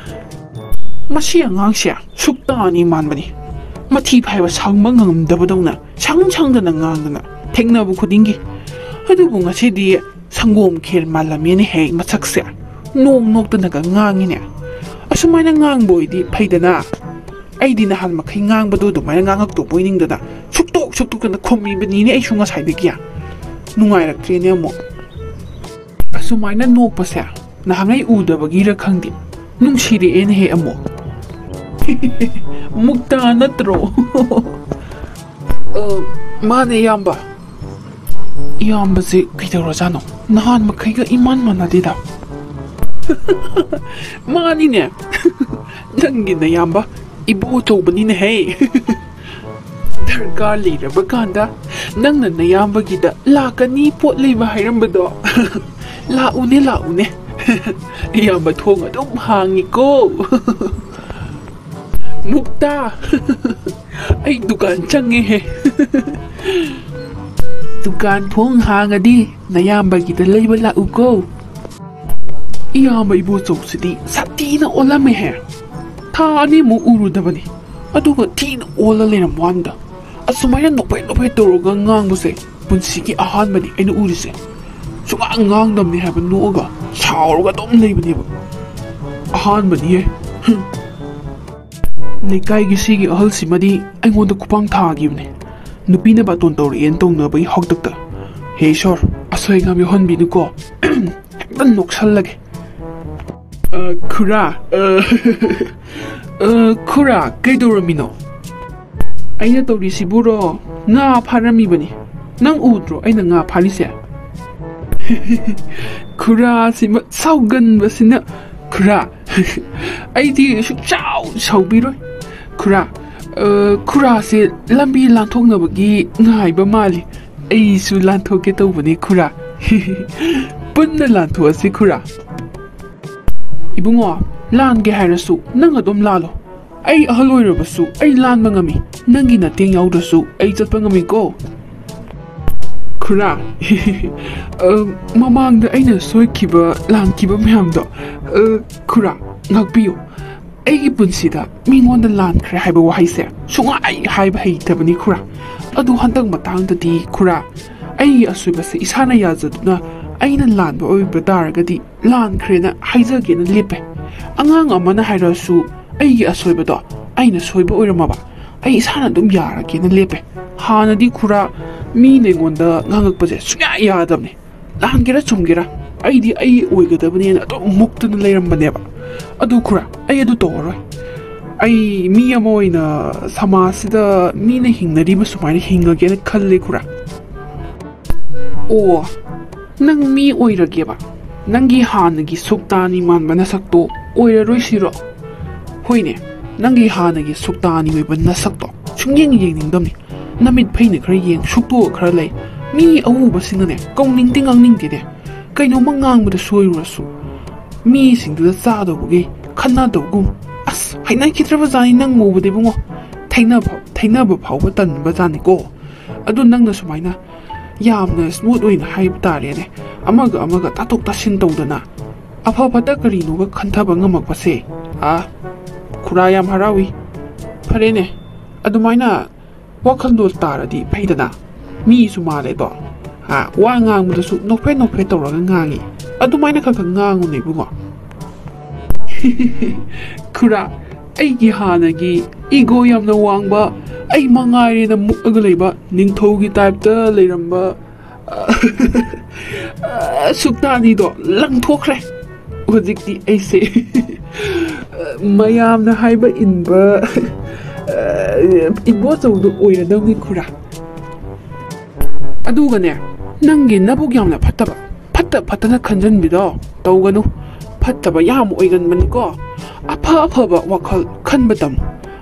ꯃꯁꯤ ꯑꯉꯥꯡꯁꯦ ꯁꯨꯛꯇꯥꯅꯤ ꯃꯥꯟꯕꯅꯤ꯫ ꯃꯊꯤ ꯐꯥꯏꯕ ꯁꯪꯕ ꯉꯝꯗꯕꯗꯧꯅ ꯁꯪ ꯁꯪꯗꯅ ꯉꯥꯡꯗꯅ ꯊꯦꯡꯅꯕ ꯈꯨꯗꯤꯡꯒꯤ꯫ ꯑꯗꯨꯕꯨ ꯉꯁꯤꯗꯤ ꯁꯪꯒꯣꯝ ꯈꯦꯔ ꯃꯥꯜꯂꯝꯃꯦꯅꯦꯍꯦ ꯃꯁꯛꯁꯦ꯫ ꯅꯣꯡ ꯅꯣꯛꯇꯅꯒ ꯉꯥꯡꯉꯤꯅꯦ꯫ ꯑꯁꯨꯃꯥꯏꯅ ꯉꯥꯡꯕ ꯑꯣꯏꯗꯤ ꯐꯩꯗꯅ꯫ ꯑꯩꯗꯤ ꯅꯍꯥꯟ ꯃꯈꯩ ꯉꯥꯡꯕꯗꯣ ꯑꯗꯨꯃꯥꯏꯅ ꯉꯥꯡꯉꯛꯇꯧꯕꯣꯏ ꯅꯤꯡꯗꯅ ꯁꯨꯛꯇꯣꯛ ꯁꯨꯛꯇꯣꯛꯇꯅ ꯈꯨꯝꯃꯤꯕꯅꯤꯅꯦ ꯑꯩꯁꯨ ꯉꯁꯥꯏꯗꯒꯤ꯫ ꯅꯨꯡꯉꯥꯏꯔꯛꯇ꯭ꯔꯦꯅꯦ ꯑꯃꯨꯛ꯫ ꯑꯁꯨꯃꯥꯏꯅ ꯅꯣꯛꯄꯁꯦ ꯅꯍꯥꯟꯉꯩ ꯎꯗꯕꯒꯤꯔ ꯈꯪꯗꯦ, ꯅꯨꯡꯁꯤꯔꯛꯑꯦꯅꯦꯍꯦ ꯑꯃꯨꯛ꯫ ꯃꯨꯛꯇꯥ ꯅꯠꯇ꯭ꯔꯣ? ꯑ, ꯃꯥꯅꯦ, ꯏꯌꯥꯝꯕ꯫ ꯏꯌꯥꯝꯕꯁꯦ ꯀꯩꯗꯧꯔꯖꯥꯠꯅꯣ? ꯅꯍꯥꯟ ꯃꯈꯩꯒ ꯏꯃꯥꯟ ꯃꯥꯟꯅꯗꯦꯗ꯫ ꯃꯥꯅꯤꯅꯦ꯫ ꯅꯪꯒꯤ ꯅꯌꯥꯝꯕ ꯏꯕꯣ ꯑꯆꯧꯕꯅꯤꯅꯦꯍꯦ꯫ ꯗꯔꯀꯥꯔ ꯂꯩꯔꯕ ꯀꯥꯟꯗ ꯅꯪꯅ ꯅꯌꯥꯝꯕꯒꯤꯗ ꯂꯥꯛꯀꯅꯤ ꯄꯣꯠ ꯂꯩꯕ ꯍꯥꯏꯔꯝꯕꯗꯣ꯫ ꯂꯥꯛꯎꯅꯦ, ꯂꯥꯛꯎꯅꯦ꯫ ꯏꯌꯥꯝꯕ ꯊꯣꯡ ꯑꯗꯨꯝ ꯍꯥꯡꯉꯤꯀꯣ꯫ ꯃꯨꯛꯇꯥ꯫ ꯑꯩ ꯗꯨꯀꯥꯟ ꯆꯪꯉꯦꯍꯦ꯫ ꯗꯨꯀꯥꯟ ꯊꯣꯡ ꯍꯥꯡꯉꯗꯤ ꯅꯌꯥꯝꯕꯒꯤꯗ ꯂꯩꯕ ꯂꯥꯛꯎꯀꯣ꯫ ꯏꯌꯥꯝꯕ ꯏꯕꯣꯆꯧꯁꯤꯗꯤ ꯁꯥꯊꯤꯅ ꯑꯣꯜꯂꯝꯃꯦꯍꯦ꯫ ꯊꯥ ꯑꯅꯤꯃꯨꯛ ꯎꯔꯨꯗꯕꯅꯤ, ꯑꯗꯨꯒ ꯊꯤꯅ ꯑꯣꯜꯂ ꯂꯩꯔꯝꯕ ꯋꯥꯅꯤꯗ꯫ ꯑꯁꯨꯃꯥꯏꯅ ꯅꯣꯛꯐꯦꯠ ꯅꯣꯛꯐꯦꯠ ꯇꯧꯔꯒ ꯉꯥꯡꯕꯁꯦ ꯄꯨꯟꯁꯤꯒꯤ ꯑꯍꯥꯟꯕꯅꯤ ꯑꯩꯅ ꯎꯔꯤꯁꯦ꯫ ꯁꯨꯉꯥꯡ ꯉꯥꯡꯗꯕꯅꯤ ꯍꯥꯏꯕ, ꯅꯣꯛꯑꯒ ꯁꯥꯎꯔꯒ ꯑꯗꯨꯝ ꯂꯩꯕꯅꯦꯕ꯫ ꯑꯍꯥꯟꯕꯅꯤꯍꯦ꯫ ꯍꯨꯝ꯫ ꯂꯩꯀꯥꯏꯒꯤ ꯁꯤꯒꯤ ꯑꯍꯜꯁꯤꯃꯗꯤ ꯑꯩꯉꯣꯟꯗ ꯈꯨꯄꯥꯡ ꯊꯥꯈꯤꯕꯅꯦ꯫ ꯅꯨꯄꯤꯅ ꯕꯥꯇꯣꯟ ꯇꯧꯔꯛꯑꯦꯅ ꯇꯧꯅꯕꯒꯤ ꯍꯥꯛꯇꯛꯇ꯫ ꯍꯦ ꯏꯁꯣꯔ, ꯑꯁꯣꯏ ꯑꯉꯥꯝ ꯌꯥꯎꯍꯟꯕꯤꯅꯨꯀꯣ꯫ ꯍꯦꯛꯇ ꯅꯣꯛꯁꯜꯂꯒꯦ꯫ ꯑ, ꯈꯨꯔꯥ, ꯑ, ꯑ, ꯈꯨꯔꯥ, ꯀꯩꯗꯧꯔꯝꯃꯤꯅꯣ? ꯑꯩꯅ ꯇꯧꯔꯤꯁꯤꯕꯨꯔꯣ, ꯉꯥ ꯐꯥꯔꯝꯃꯤꯕꯅꯤ꯫ ꯅꯪ ꯎꯗ꯭ꯔꯣ ꯑꯩꯅ ꯉꯥ ꯐꯥꯔꯤꯁꯦ? ꯈꯨꯔꯥꯁꯤꯃ ꯁꯥꯎꯒꯟꯕꯁꯤꯅ꯫ ꯈꯨꯔꯥ, ꯑꯩꯗꯤ ꯁꯨꯛꯆꯥꯎ ꯁꯥꯎꯕꯤꯔꯣꯏ꯫ ꯈꯨꯔꯥ, ꯑ, ꯈꯨꯔꯥꯁꯦ ꯂꯝꯕꯤ ꯂꯥꯟꯊꯣꯛꯅꯕꯒꯤ ꯉꯥꯏꯕ ꯃꯥꯜꯂꯤ꯫ ꯑꯩꯁꯨ ꯂꯥꯟꯊꯣꯛꯀꯦ ꯇꯧꯕꯅꯤ ꯈꯨꯔꯥ꯫ ꯄꯨꯟꯅ ꯂꯥꯟꯊꯣꯛꯑꯁꯤ ꯈꯨꯔꯥ꯫ ꯏꯕꯨꯡꯉꯣ, ꯂꯥꯟꯒꯦ ꯍꯥꯏꯔꯁꯨ ꯅꯪ ꯑꯗꯨꯝ ꯂꯥꯜꯂꯣ꯫ ꯑꯩ ꯑꯍꯜ ꯑꯣꯏꯔꯕꯁꯨ ꯑꯩ ꯂꯥꯟꯕ ꯉꯝꯃꯤ꯫ ꯅꯪꯒꯤ ꯅꯇꯦꯡ ꯌꯥꯎꯗ꯭ꯔꯁꯨ ꯑꯩ ꯆꯠꯄ ꯉꯝꯃꯤꯀꯣ꯫ ꯈꯨꯔꯥ, ꯑ, ꯃꯃꯥꯡꯗ ꯑꯩꯅ ꯁꯣꯏꯈꯤꯕ, ꯂꯥꯟꯈꯤꯕ ꯃꯌꯥꯝꯗꯣ, ꯑ, ꯈꯨꯔꯥ, ꯉꯥꯛꯄꯤꯌꯨ꯫ ꯑꯩꯒꯤ ꯄꯨꯟꯁꯤꯗ ꯃꯤꯉꯣꯟꯗ ꯂꯥꯟꯈ꯭ꯔꯦ ꯍꯥꯏꯕ ꯋꯥꯍꯩꯁꯦ ꯁꯨꯡꯍꯥꯏ ꯍꯥꯏꯕ ꯍꯩꯇꯕꯅꯤ ꯈꯨꯔꯥ꯫ ꯑꯗꯨ ꯍꯟꯗꯛ ꯃꯇꯥꯡꯗꯗꯤ ꯈꯨꯔꯥ, ꯑꯩꯒꯤ ꯑꯁꯣꯏꯕꯁꯦ ꯏꯁꯥꯅ ꯌꯥꯖꯗꯨꯅ ꯑꯩꯅ ꯂꯥꯟꯕ ꯑꯣꯏꯕ ꯇꯥꯔꯒꯗꯤ ꯂꯥꯟꯈ꯭ꯔꯦꯅ ꯍꯥꯏꯖꯒꯦꯅ ꯂꯦꯞꯄꯦ꯫ ꯑꯉꯥꯡ ꯑꯃꯅ ꯍꯥꯏꯔꯛꯑꯁꯨ ꯑꯩꯒꯤ ꯑꯁꯣꯏꯕꯗꯣ ꯑꯩꯅ ꯁꯣꯏꯕ ꯑꯣꯏꯔꯝꯃꯕ ꯑꯩ ꯏꯁꯥꯅ ꯑꯗꯨꯝ ꯌꯥꯔꯒꯦꯅ ꯂꯦꯞꯄꯦ꯫ ꯍꯥꯟꯅꯗꯤ ꯈꯨꯔꯥ ꯃꯤꯅ ꯑꯩꯉꯣꯟꯗ ꯉꯥꯡꯉꯛꯄꯁꯦ ꯁꯨꯡꯌꯥ ꯌꯥꯗꯕꯅꯦ꯫ ꯂꯥꯟꯒꯦꯔꯥ ꯆꯨꯝꯒꯦꯔꯥ ꯑꯩꯗꯤ ꯑꯩ ꯑꯣꯏꯒꯗꯕꯅꯦꯅ ꯑꯗꯨꯝ ꯃꯨꯛꯇꯅ ꯂꯩꯔꯝꯕꯅꯦꯕ꯫ ꯑꯗꯨ ꯈꯨꯔꯥ, ꯑꯩ ꯑꯗꯨ ꯇꯧꯔꯔꯣꯏ꯫ ꯑꯩ ꯃꯤ ꯑꯃ ꯑꯣꯏꯅ ꯁꯃꯥꯖꯁꯤꯗ ꯃꯤꯅ ꯍꯤꯡꯅꯔꯤꯕ ꯁꯨꯃꯥꯏꯅ ꯍꯤꯡꯉꯒꯦꯅ ꯈꯜꯂꯦ ꯈꯨꯔꯥ꯫ ꯑꯣ, ꯅꯪ ꯃꯤ ꯑꯣꯏꯔꯒꯦꯕ? ꯅꯪꯒꯤ ꯍꯥꯟꯅꯒꯤ ꯁꯨꯛꯇꯥꯅꯤ ꯃꯥꯟꯕ ꯅꯁꯛꯇꯣ ꯑꯣꯏꯔꯔꯣꯏ ꯁꯤꯔꯣ? ꯍꯣꯏꯅꯦ, ꯅꯪꯒꯤ ꯍꯥꯟꯅꯒꯤ ꯁꯨꯛꯇꯥꯅꯤ ꯑꯣꯏꯕ ꯅꯁꯛꯇꯣ ꯁꯨꯡꯌꯦꯡ ꯌꯦꯡꯅꯤꯡꯗꯕꯅꯤ꯫ ꯅꯃꯤꯠ ꯐꯩꯅ ꯈꯔ ꯌꯦꯡ, ꯁꯨꯛꯇꯣꯛꯑ ꯈꯔ ꯂꯩ꯫ ꯃꯤ ꯑꯎꯕꯁꯤꯡꯅꯅꯦ ꯀꯧꯅꯤꯡꯗꯦ ꯉꯥꯡꯅꯤꯡꯗꯦꯅꯦ꯫ ꯀꯩꯅꯣꯝꯃ ꯉꯥꯡꯕꯗ ꯁꯣꯏꯔꯨꯔꯁꯨ ꯃꯤꯁꯤꯡꯗꯨꯗ ꯆꯥꯗꯧꯕꯒꯤ ꯈꯟꯅꯗꯧꯒꯨꯝ꯫ ꯑꯁ, ꯍꯩꯅꯈꯤꯗ꯭ꯔꯕ ꯖꯥꯠꯅꯤ ꯅꯪ ꯎꯕꯗ ꯏꯕꯨꯡꯉꯣ꯫ ꯊꯩꯅꯕ ꯊꯩꯅꯕ ꯐꯥꯎꯕ ꯇꯟꯕ ꯖꯥꯠꯅꯤꯀꯣ꯫ ꯑꯗꯨ ꯅꯪꯅ ꯁꯨꯃꯥꯏꯅ ꯌꯥꯝꯅ smooth ꯑꯣꯏꯅ ꯍꯥꯏꯕ ꯇꯥꯔꯦꯅꯦ, ꯑꯃꯒ ꯑꯃꯒ ꯇꯥꯊꯣꯛ ꯇꯥꯁꯤꯟ ꯇꯧꯗꯅ ꯑꯐ ꯐꯠꯇ ꯀꯔꯤꯅꯣꯒ ꯈꯟꯊꯕ ꯉꯝꯃꯛꯄꯁꯦ꯫ ꯑꯥ, ꯈꯨꯔꯥ ꯌꯥꯝ ꯍꯔꯥꯎꯏ꯫ ꯐꯔꯦꯅꯦ, ꯑꯗꯨꯃꯥꯏꯅ ꯋꯥꯈꯜꯗꯣ ꯇꯥꯔꯗꯤ ꯐꯩꯗꯅ꯫ ꯃꯤꯁꯨ ꯃꯥꯜꯂꯦꯗꯣ꯫ ꯑꯥ, ꯋꯥ ꯉꯥꯡꯕꯗꯁꯨ ꯅꯣꯛꯐꯦꯠ ꯅꯣꯛꯐꯦꯠ ꯇꯧꯔꯒ ꯉꯥꯡꯉꯤ꯫ ꯑꯗꯨꯃꯥꯏꯅ ꯈꯔ ꯈꯔ ꯉꯥꯡꯉꯨꯅꯦ ꯏꯕꯨꯡꯉꯣ꯫ ꯈꯨꯔꯥ, ꯑꯩꯒꯤ ꯍꯥꯟꯅꯒꯤ ego ꯌꯥꯝꯅ ꯋꯥꯡꯕ, ꯑꯩ ꯃꯉꯥꯏꯔꯦꯅ ꯃꯨꯛꯑꯒ ꯂꯩꯕ ꯅꯤꯡꯊꯧꯒꯤ type ꯇ ꯂꯩꯔꯝꯕ, ꯑ, ꯁꯨꯛꯇꯥꯅꯤꯗꯣ ꯂꯪꯊꯣꯛꯈ꯭ꯔꯦ꯫ ꯍꯧꯖꯤꯛꯇꯤ ꯑꯩꯁꯦ ꯃꯌꯥꯝꯅ ꯍꯥꯏꯕ ꯏꯟꯕ, ꯑ, ꯏꯕꯣꯆꯧꯗꯣ ꯑꯣꯏꯔꯗꯧꯅꯤ ꯈꯨꯔꯥ꯫ ꯑꯗꯨꯒꯅꯦ, ꯅꯪꯒꯤ ꯅꯕꯨꯛ ꯌꯥꯝꯅ ꯐꯠꯇꯕ, ꯐꯠꯇ ꯐꯠꯇꯅ ꯈꯟꯖꯟꯕꯤꯗꯣ ꯇꯧꯒꯅꯨ꯫ ꯐꯠꯇꯕ ꯌꯥꯝ ꯑꯣꯏꯒꯟꯕꯅꯤꯀꯣ꯫ ꯑꯐ ꯑꯐꯕ ꯋꯥꯈꯜ ꯈꯟꯕ ꯇꯝꯃꯨ꯫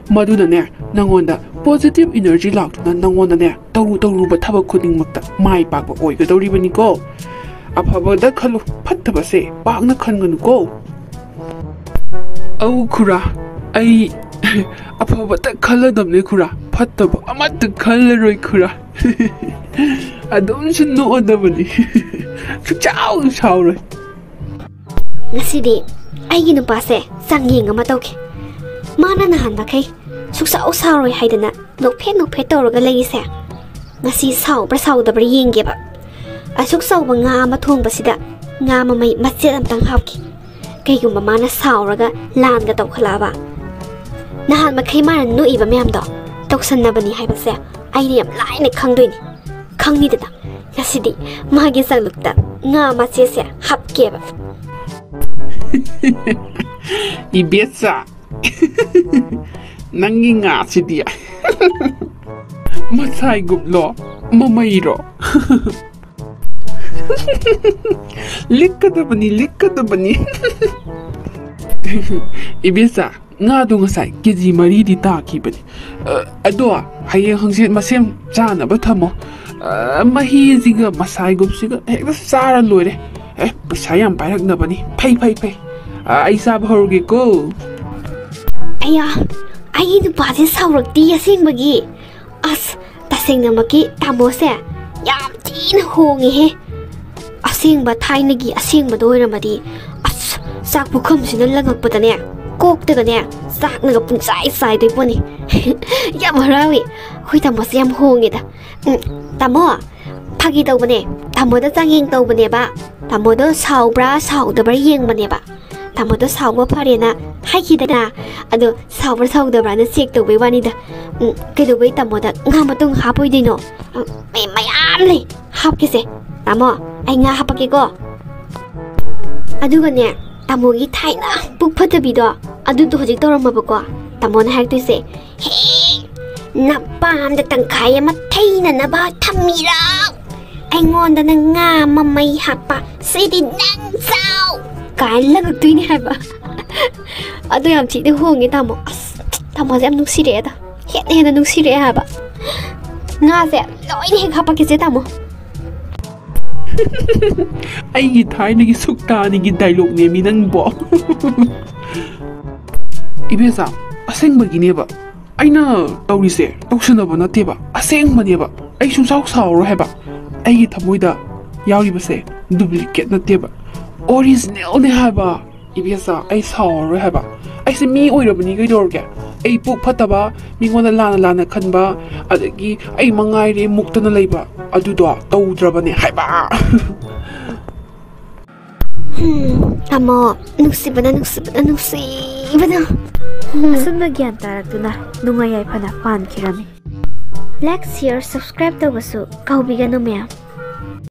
ꯃꯗꯨꯅꯅꯦ, ꯅꯪꯉꯣꯟꯗ positive energy ꯂꯥꯛꯇꯨꯅ ꯅꯪꯉꯣꯟꯗꯅꯦ ꯇꯧꯔꯨ ꯇꯧꯔꯨꯕ ꯊꯕꯛ ꯈꯨꯗꯤꯡꯃꯛꯇ ꯃꯥꯏ ꯄꯥꯛꯄ ꯑꯣꯏꯒꯗꯧꯔꯤꯕꯅꯤꯀꯣ꯫ ꯑꯐꯕꯗ ꯈꯜꯂꯨ, ꯐꯠꯇꯕꯁꯦ ꯄꯥꯛꯅ ꯈꯟꯒꯅꯨꯀꯣ꯫ ꯑꯧ ꯈꯨꯔꯥ, ꯑꯩ ꯑꯐꯕꯇ ꯈꯜꯂꯗꯕꯅꯦ ꯈꯨꯔꯥ, ꯐꯠꯇꯕ ꯑꯃꯠꯇ ꯈꯜꯂꯔꯣꯏ ꯈꯨꯔꯥ꯫ ꯑꯗꯨꯝꯁꯨ ꯅꯣꯛꯑꯗꯕꯅꯤ꯫ ꯁꯨꯛꯁꯥꯎ ꯁꯥꯎꯔꯣꯏ꯫ ꯉꯁꯤꯗꯤ ꯑꯩꯒꯤ ꯅꯨꯄꯥꯁꯦ ꯆꯥꯡꯌꯦꯡ ꯑꯃ ꯇꯧꯒꯦ꯫ ꯃꯥꯅ ꯅꯍꯥꯟ ꯃꯈꯩ ꯁꯨꯛꯁꯥꯎ ꯁꯥꯎꯔꯣꯏ ꯍꯥꯏꯗꯅ ꯅꯣꯛꯐꯦꯠ ꯅꯣꯛꯐꯦꯠ ꯇꯧꯔꯒ ꯂꯩꯔꯤꯁꯦ, ꯉꯁꯤ ꯁꯥꯎꯕ꯭ꯔꯥ ꯁꯥꯎꯗꯕ꯭ꯔꯥ ꯌꯦꯡꯒꯦꯕ꯫ ꯑꯁꯨꯛ ꯆꯥꯎꯕ ꯉꯥ ꯑꯃ ꯊꯣꯡꯕꯁꯤꯗ ꯉꯥ ꯃꯃꯩ ꯃꯆꯦꯠ ꯑꯝꯇꯪ ꯍꯥꯞꯀꯦ꯫ ꯀꯩꯒꯨꯝꯕ ꯃꯥꯅ ꯁꯥꯎꯔꯒ ꯂꯥꯟꯒ ꯇꯧꯈꯠꯂꯛꯑꯕ, ꯅꯍꯥꯟ ꯃꯈꯩ ꯃꯥꯅ ꯅꯣꯛꯏꯕ ꯃꯌꯥꯝꯗꯣ ꯇꯧꯁꯟꯅꯕꯅꯤ ꯍꯥꯏꯕꯁꯦ ꯑꯩꯅ ꯌꯥꯝ ꯂꯥꯏꯅ ꯈꯪꯗꯣꯏꯅꯤ꯫ ꯈꯪꯅꯤꯗꯅ, ꯉꯁꯤꯗꯤ ꯃꯥꯒꯤ ꯆꯥꯛꯂꯨꯛꯇ ꯉꯥ ꯃꯆꯦꯠꯁꯦ ꯍꯥꯞꯀꯦꯕ꯫ ꯏꯕꯦꯆꯥ, ꯅꯪꯒꯤ ꯉꯥꯁꯤꯗꯤ ꯃꯁꯥꯏꯒꯨꯞꯂꯣ, ꯃꯃꯩꯔꯣ? ꯂꯤꯛꯀꯗꯕꯅꯤ, ꯂꯤꯛꯀꯗꯕꯅꯤ꯫ ꯏꯕꯦꯆꯥ, ꯉꯥꯗꯣ ꯉꯁꯥꯏ ꯀꯦ ꯖꯤ ꯃꯔꯤꯗꯤ ꯇꯥꯈꯤꯕꯅꯤ꯫ ꯑ, ꯑꯗꯣ ꯍꯌꯦꯡ ꯍꯪꯆꯤꯠ ꯃꯁꯦꯝ ꯆꯥꯅꯕ ꯊꯝꯃꯣ꯫ ꯑ, ꯃꯍꯤꯁꯤꯒ ꯃꯁꯥꯏꯒꯨꯞꯁꯤꯒ ꯍꯦꯛꯇ ꯆꯥꯔ ꯂꯣꯏꯔꯦ꯫ ꯑꯦ, ꯄꯩꯁꯥ ꯌꯥꯝ ꯄꯥꯏꯔꯛꯅꯕꯅꯤ꯫ ꯐꯩ, ꯐꯩ, ꯐꯩ꯫ ꯑ, ꯑꯩ ꯆꯥꯕ ꯍꯧꯔꯒꯦꯀꯣ꯫ ꯑꯌꯥ, ꯑꯩꯒꯤ ꯅꯨꯄꯥꯁꯦ ꯁꯥꯎꯔꯛꯇꯤ ꯑꯁꯦꯡꯕꯒꯤ꯫ ꯑꯁ, ꯇꯁꯦꯡꯅꯃꯛꯀꯤ ꯇꯥꯃꯣꯁꯦ ꯌꯥꯝ ꯊꯤꯅ ꯍꯣꯡꯉꯦꯍꯦ꯫ ꯑꯁꯦꯡꯕ ꯊꯥꯏꯅꯒꯤ ꯑꯁꯦꯡꯕꯗꯣ ꯑꯣꯏꯔꯝꯃꯗꯤ, ꯑꯁ, ꯆꯥꯛ ꯄꯨꯈꯝꯁꯤꯅ ꯂꯪꯉꯛꯄꯗꯅꯦ, ꯀꯣꯛꯇꯒꯅꯦ, ꯆꯥꯛꯅꯒ ꯄꯨꯡꯆꯥꯏ ꯆꯥꯏꯗꯣꯏ ꯄꯣꯠꯅꯤ꯫ ꯌꯥꯝ ꯍꯔꯥꯎꯏ꯫ ꯑꯩꯈꯣꯏ ꯇꯥꯃꯣꯁꯦ ꯌꯥꯝ ꯍꯣꯡꯉꯦꯗ꯫ ꯎꯝ, ꯇꯥꯃꯣ, ꯐꯥꯒꯤ ꯇꯧꯕꯅꯦ꯫ ꯇꯥꯃꯣꯗ ꯆꯥꯡꯌꯦꯡ ꯇꯧꯕꯅꯦꯕ꯫ ꯇꯥꯃꯣꯗꯣ ꯁꯥꯎꯕ꯭ꯔꯥ ꯁꯥꯎꯗꯕ꯭ꯔꯥ ꯌꯦꯡꯕꯅꯦꯕ꯫ ꯇꯥꯃꯣꯗꯣ ꯁꯥꯎꯕ ꯐꯔꯦꯅ ꯍꯥꯏꯈꯤꯗꯅ꯫ ꯑꯗꯣ ꯁꯥꯎꯕ꯭ꯔꯥ ꯁꯥꯎꯗꯕ꯭ꯔꯥꯅ ꯆꯦꯛ ꯇꯧꯕꯩ ꯋꯥꯅꯤꯗ꯫ ꯎꯝ, ꯀꯩꯗꯧꯕꯩ ꯇꯥꯃꯣꯗ ꯉꯥ ꯃꯇꯨꯡ ꯍꯥꯞꯄꯣꯏꯗꯣꯏꯅꯣ? ꯎꯝ, ꯃꯤ ꯃꯌꯥꯝ ꯂꯩ꯫ ꯍꯥꯞꯀꯦꯁꯦ꯫ ꯇꯥꯃꯣ, ꯑꯩ ꯉꯥ ꯍꯥꯞꯄꯛꯀꯦꯀꯣ꯫ ꯑꯗꯨꯒꯅꯦ, ꯇꯥꯃꯣꯒꯤ ꯊꯥꯏꯅ ꯄꯨꯛ ꯐꯠꯇꯕꯤꯗꯣ, ꯑꯗꯨꯗꯣ ꯍꯧꯖꯤꯛ ꯇꯧꯔꯝꯃꯕꯀꯣ꯫ ꯇꯥꯃꯣꯅ ꯍꯥꯏꯔꯛꯇꯣꯏꯁꯦ, "ꯍꯦ, ꯅꯄꯥꯝꯗ ꯇꯪꯈꯥꯏ ꯑꯃ ꯊꯩꯅꯅꯕ ꯊꯝꯃꯤꯔꯣ? ꯑꯩꯉꯣꯟꯗ ꯅꯪ ꯉꯥ ꯃꯃꯩ ꯍꯥꯞꯄ, ꯁꯤꯗꯤ ꯅꯪ ꯆꯥꯎ!" ꯀꯥꯏꯅ ꯂꯪꯉꯛꯇꯣꯏꯅꯦ ꯍꯥꯏꯕ꯫ ꯑꯗꯣ ꯌꯥꯝ ꯊꯤꯅ ꯍꯣꯡꯉꯦ ꯇꯥꯃꯣ꯫ ꯑꯁ, ꯇꯥꯃꯣꯁꯦ ꯌꯥꯝ ꯅꯨꯡꯁꯤꯔꯛꯑꯦꯗ꯫ ꯍꯦꯟꯅ ꯍꯦꯟꯅ ꯅꯨꯡꯁꯤꯔꯛꯑꯦ ꯍꯥꯏꯕ꯫ ꯉꯥꯁꯦ ꯂꯣꯏꯅ ꯍꯦꯛ ꯍꯥꯞꯄꯛꯀꯦꯁꯦ ꯇꯥꯃꯣ꯫ ꯑꯩꯒꯤ ꯊꯥꯏꯅꯒꯤ ꯁꯨꯛꯇꯥꯅꯤꯒꯤ ꯗꯥꯏꯂꯣꯛꯅꯦꯃꯤ ꯅꯪꯕꯣ꯫ ꯏꯕꯦꯆꯥ, ꯑꯁꯦꯡꯕꯒꯤꯅꯦꯕ꯫ ꯑꯩꯅ ꯇꯧꯔꯤꯁꯦ ꯇꯧꯁꯟꯅꯕ ꯅꯠꯇꯦꯕ, ꯑꯁꯦꯡꯕꯅꯦꯕ꯫ ꯑꯩ ꯁꯨꯡꯁꯥꯎ ꯁꯥꯎꯔꯔꯣꯏ ꯍꯥꯏꯕ꯫ ꯑꯩꯒꯤ ꯊꯃꯣꯏꯗ ꯌꯥꯎꯔꯤꯕꯁꯦ ꯗꯨꯄ꯭ꯂꯤꯀꯦꯠ ꯅꯠꯇꯦꯕ, ꯑꯣꯔꯤꯖꯤꯅꯦꯜꯅꯦ ꯍꯥꯏꯕ꯫ ꯏꯕꯦꯆꯥ, ꯑꯩ ꯁꯥꯎꯔꯔꯣꯏ ꯍꯥꯏꯕ꯫ ꯑꯩꯁꯦ ꯃꯤ ꯑꯣꯏꯔꯕꯅꯤ, ꯀꯩꯗꯧꯔꯒꯦ? ꯑꯩ ꯄꯨꯛ ꯐꯠꯇꯕ, ꯃꯤꯉꯣꯟꯗ ꯂꯥꯟꯅ ꯂꯥꯟꯅ ꯈꯟꯕ, ꯑꯗꯒꯤ ꯑꯩ ꯃꯉꯥꯏꯔꯦ ꯃꯨꯛꯇꯅ ꯂꯩꯕ, ꯑꯗꯨꯗꯣ ꯇꯧꯗ꯭ꯔꯕꯅꯦ ꯍꯥꯏꯕ꯫ ꯍꯝ, ꯇꯥꯃꯣ, ꯅꯨꯡꯁꯤꯕꯅ, ꯅꯨꯡꯁꯤꯕꯅ, ꯅꯨꯡꯁꯤꯕꯅ꯫ ꯑꯁꯨꯝꯅ ꯒ꯭ꯌꯥꯟ ꯇꯥꯔꯛꯇꯨꯅ ꯅꯨꯡꯉꯥꯏ ꯌꯥꯏꯐꯅ ꯄꯥꯟꯈꯤꯔꯝꯃꯤ꯫ Like, share, subscribe ꯇꯧꯕꯁꯨ ꯀꯥꯎꯕꯤꯒꯅꯨ ꯃꯌꯥꯝ꯫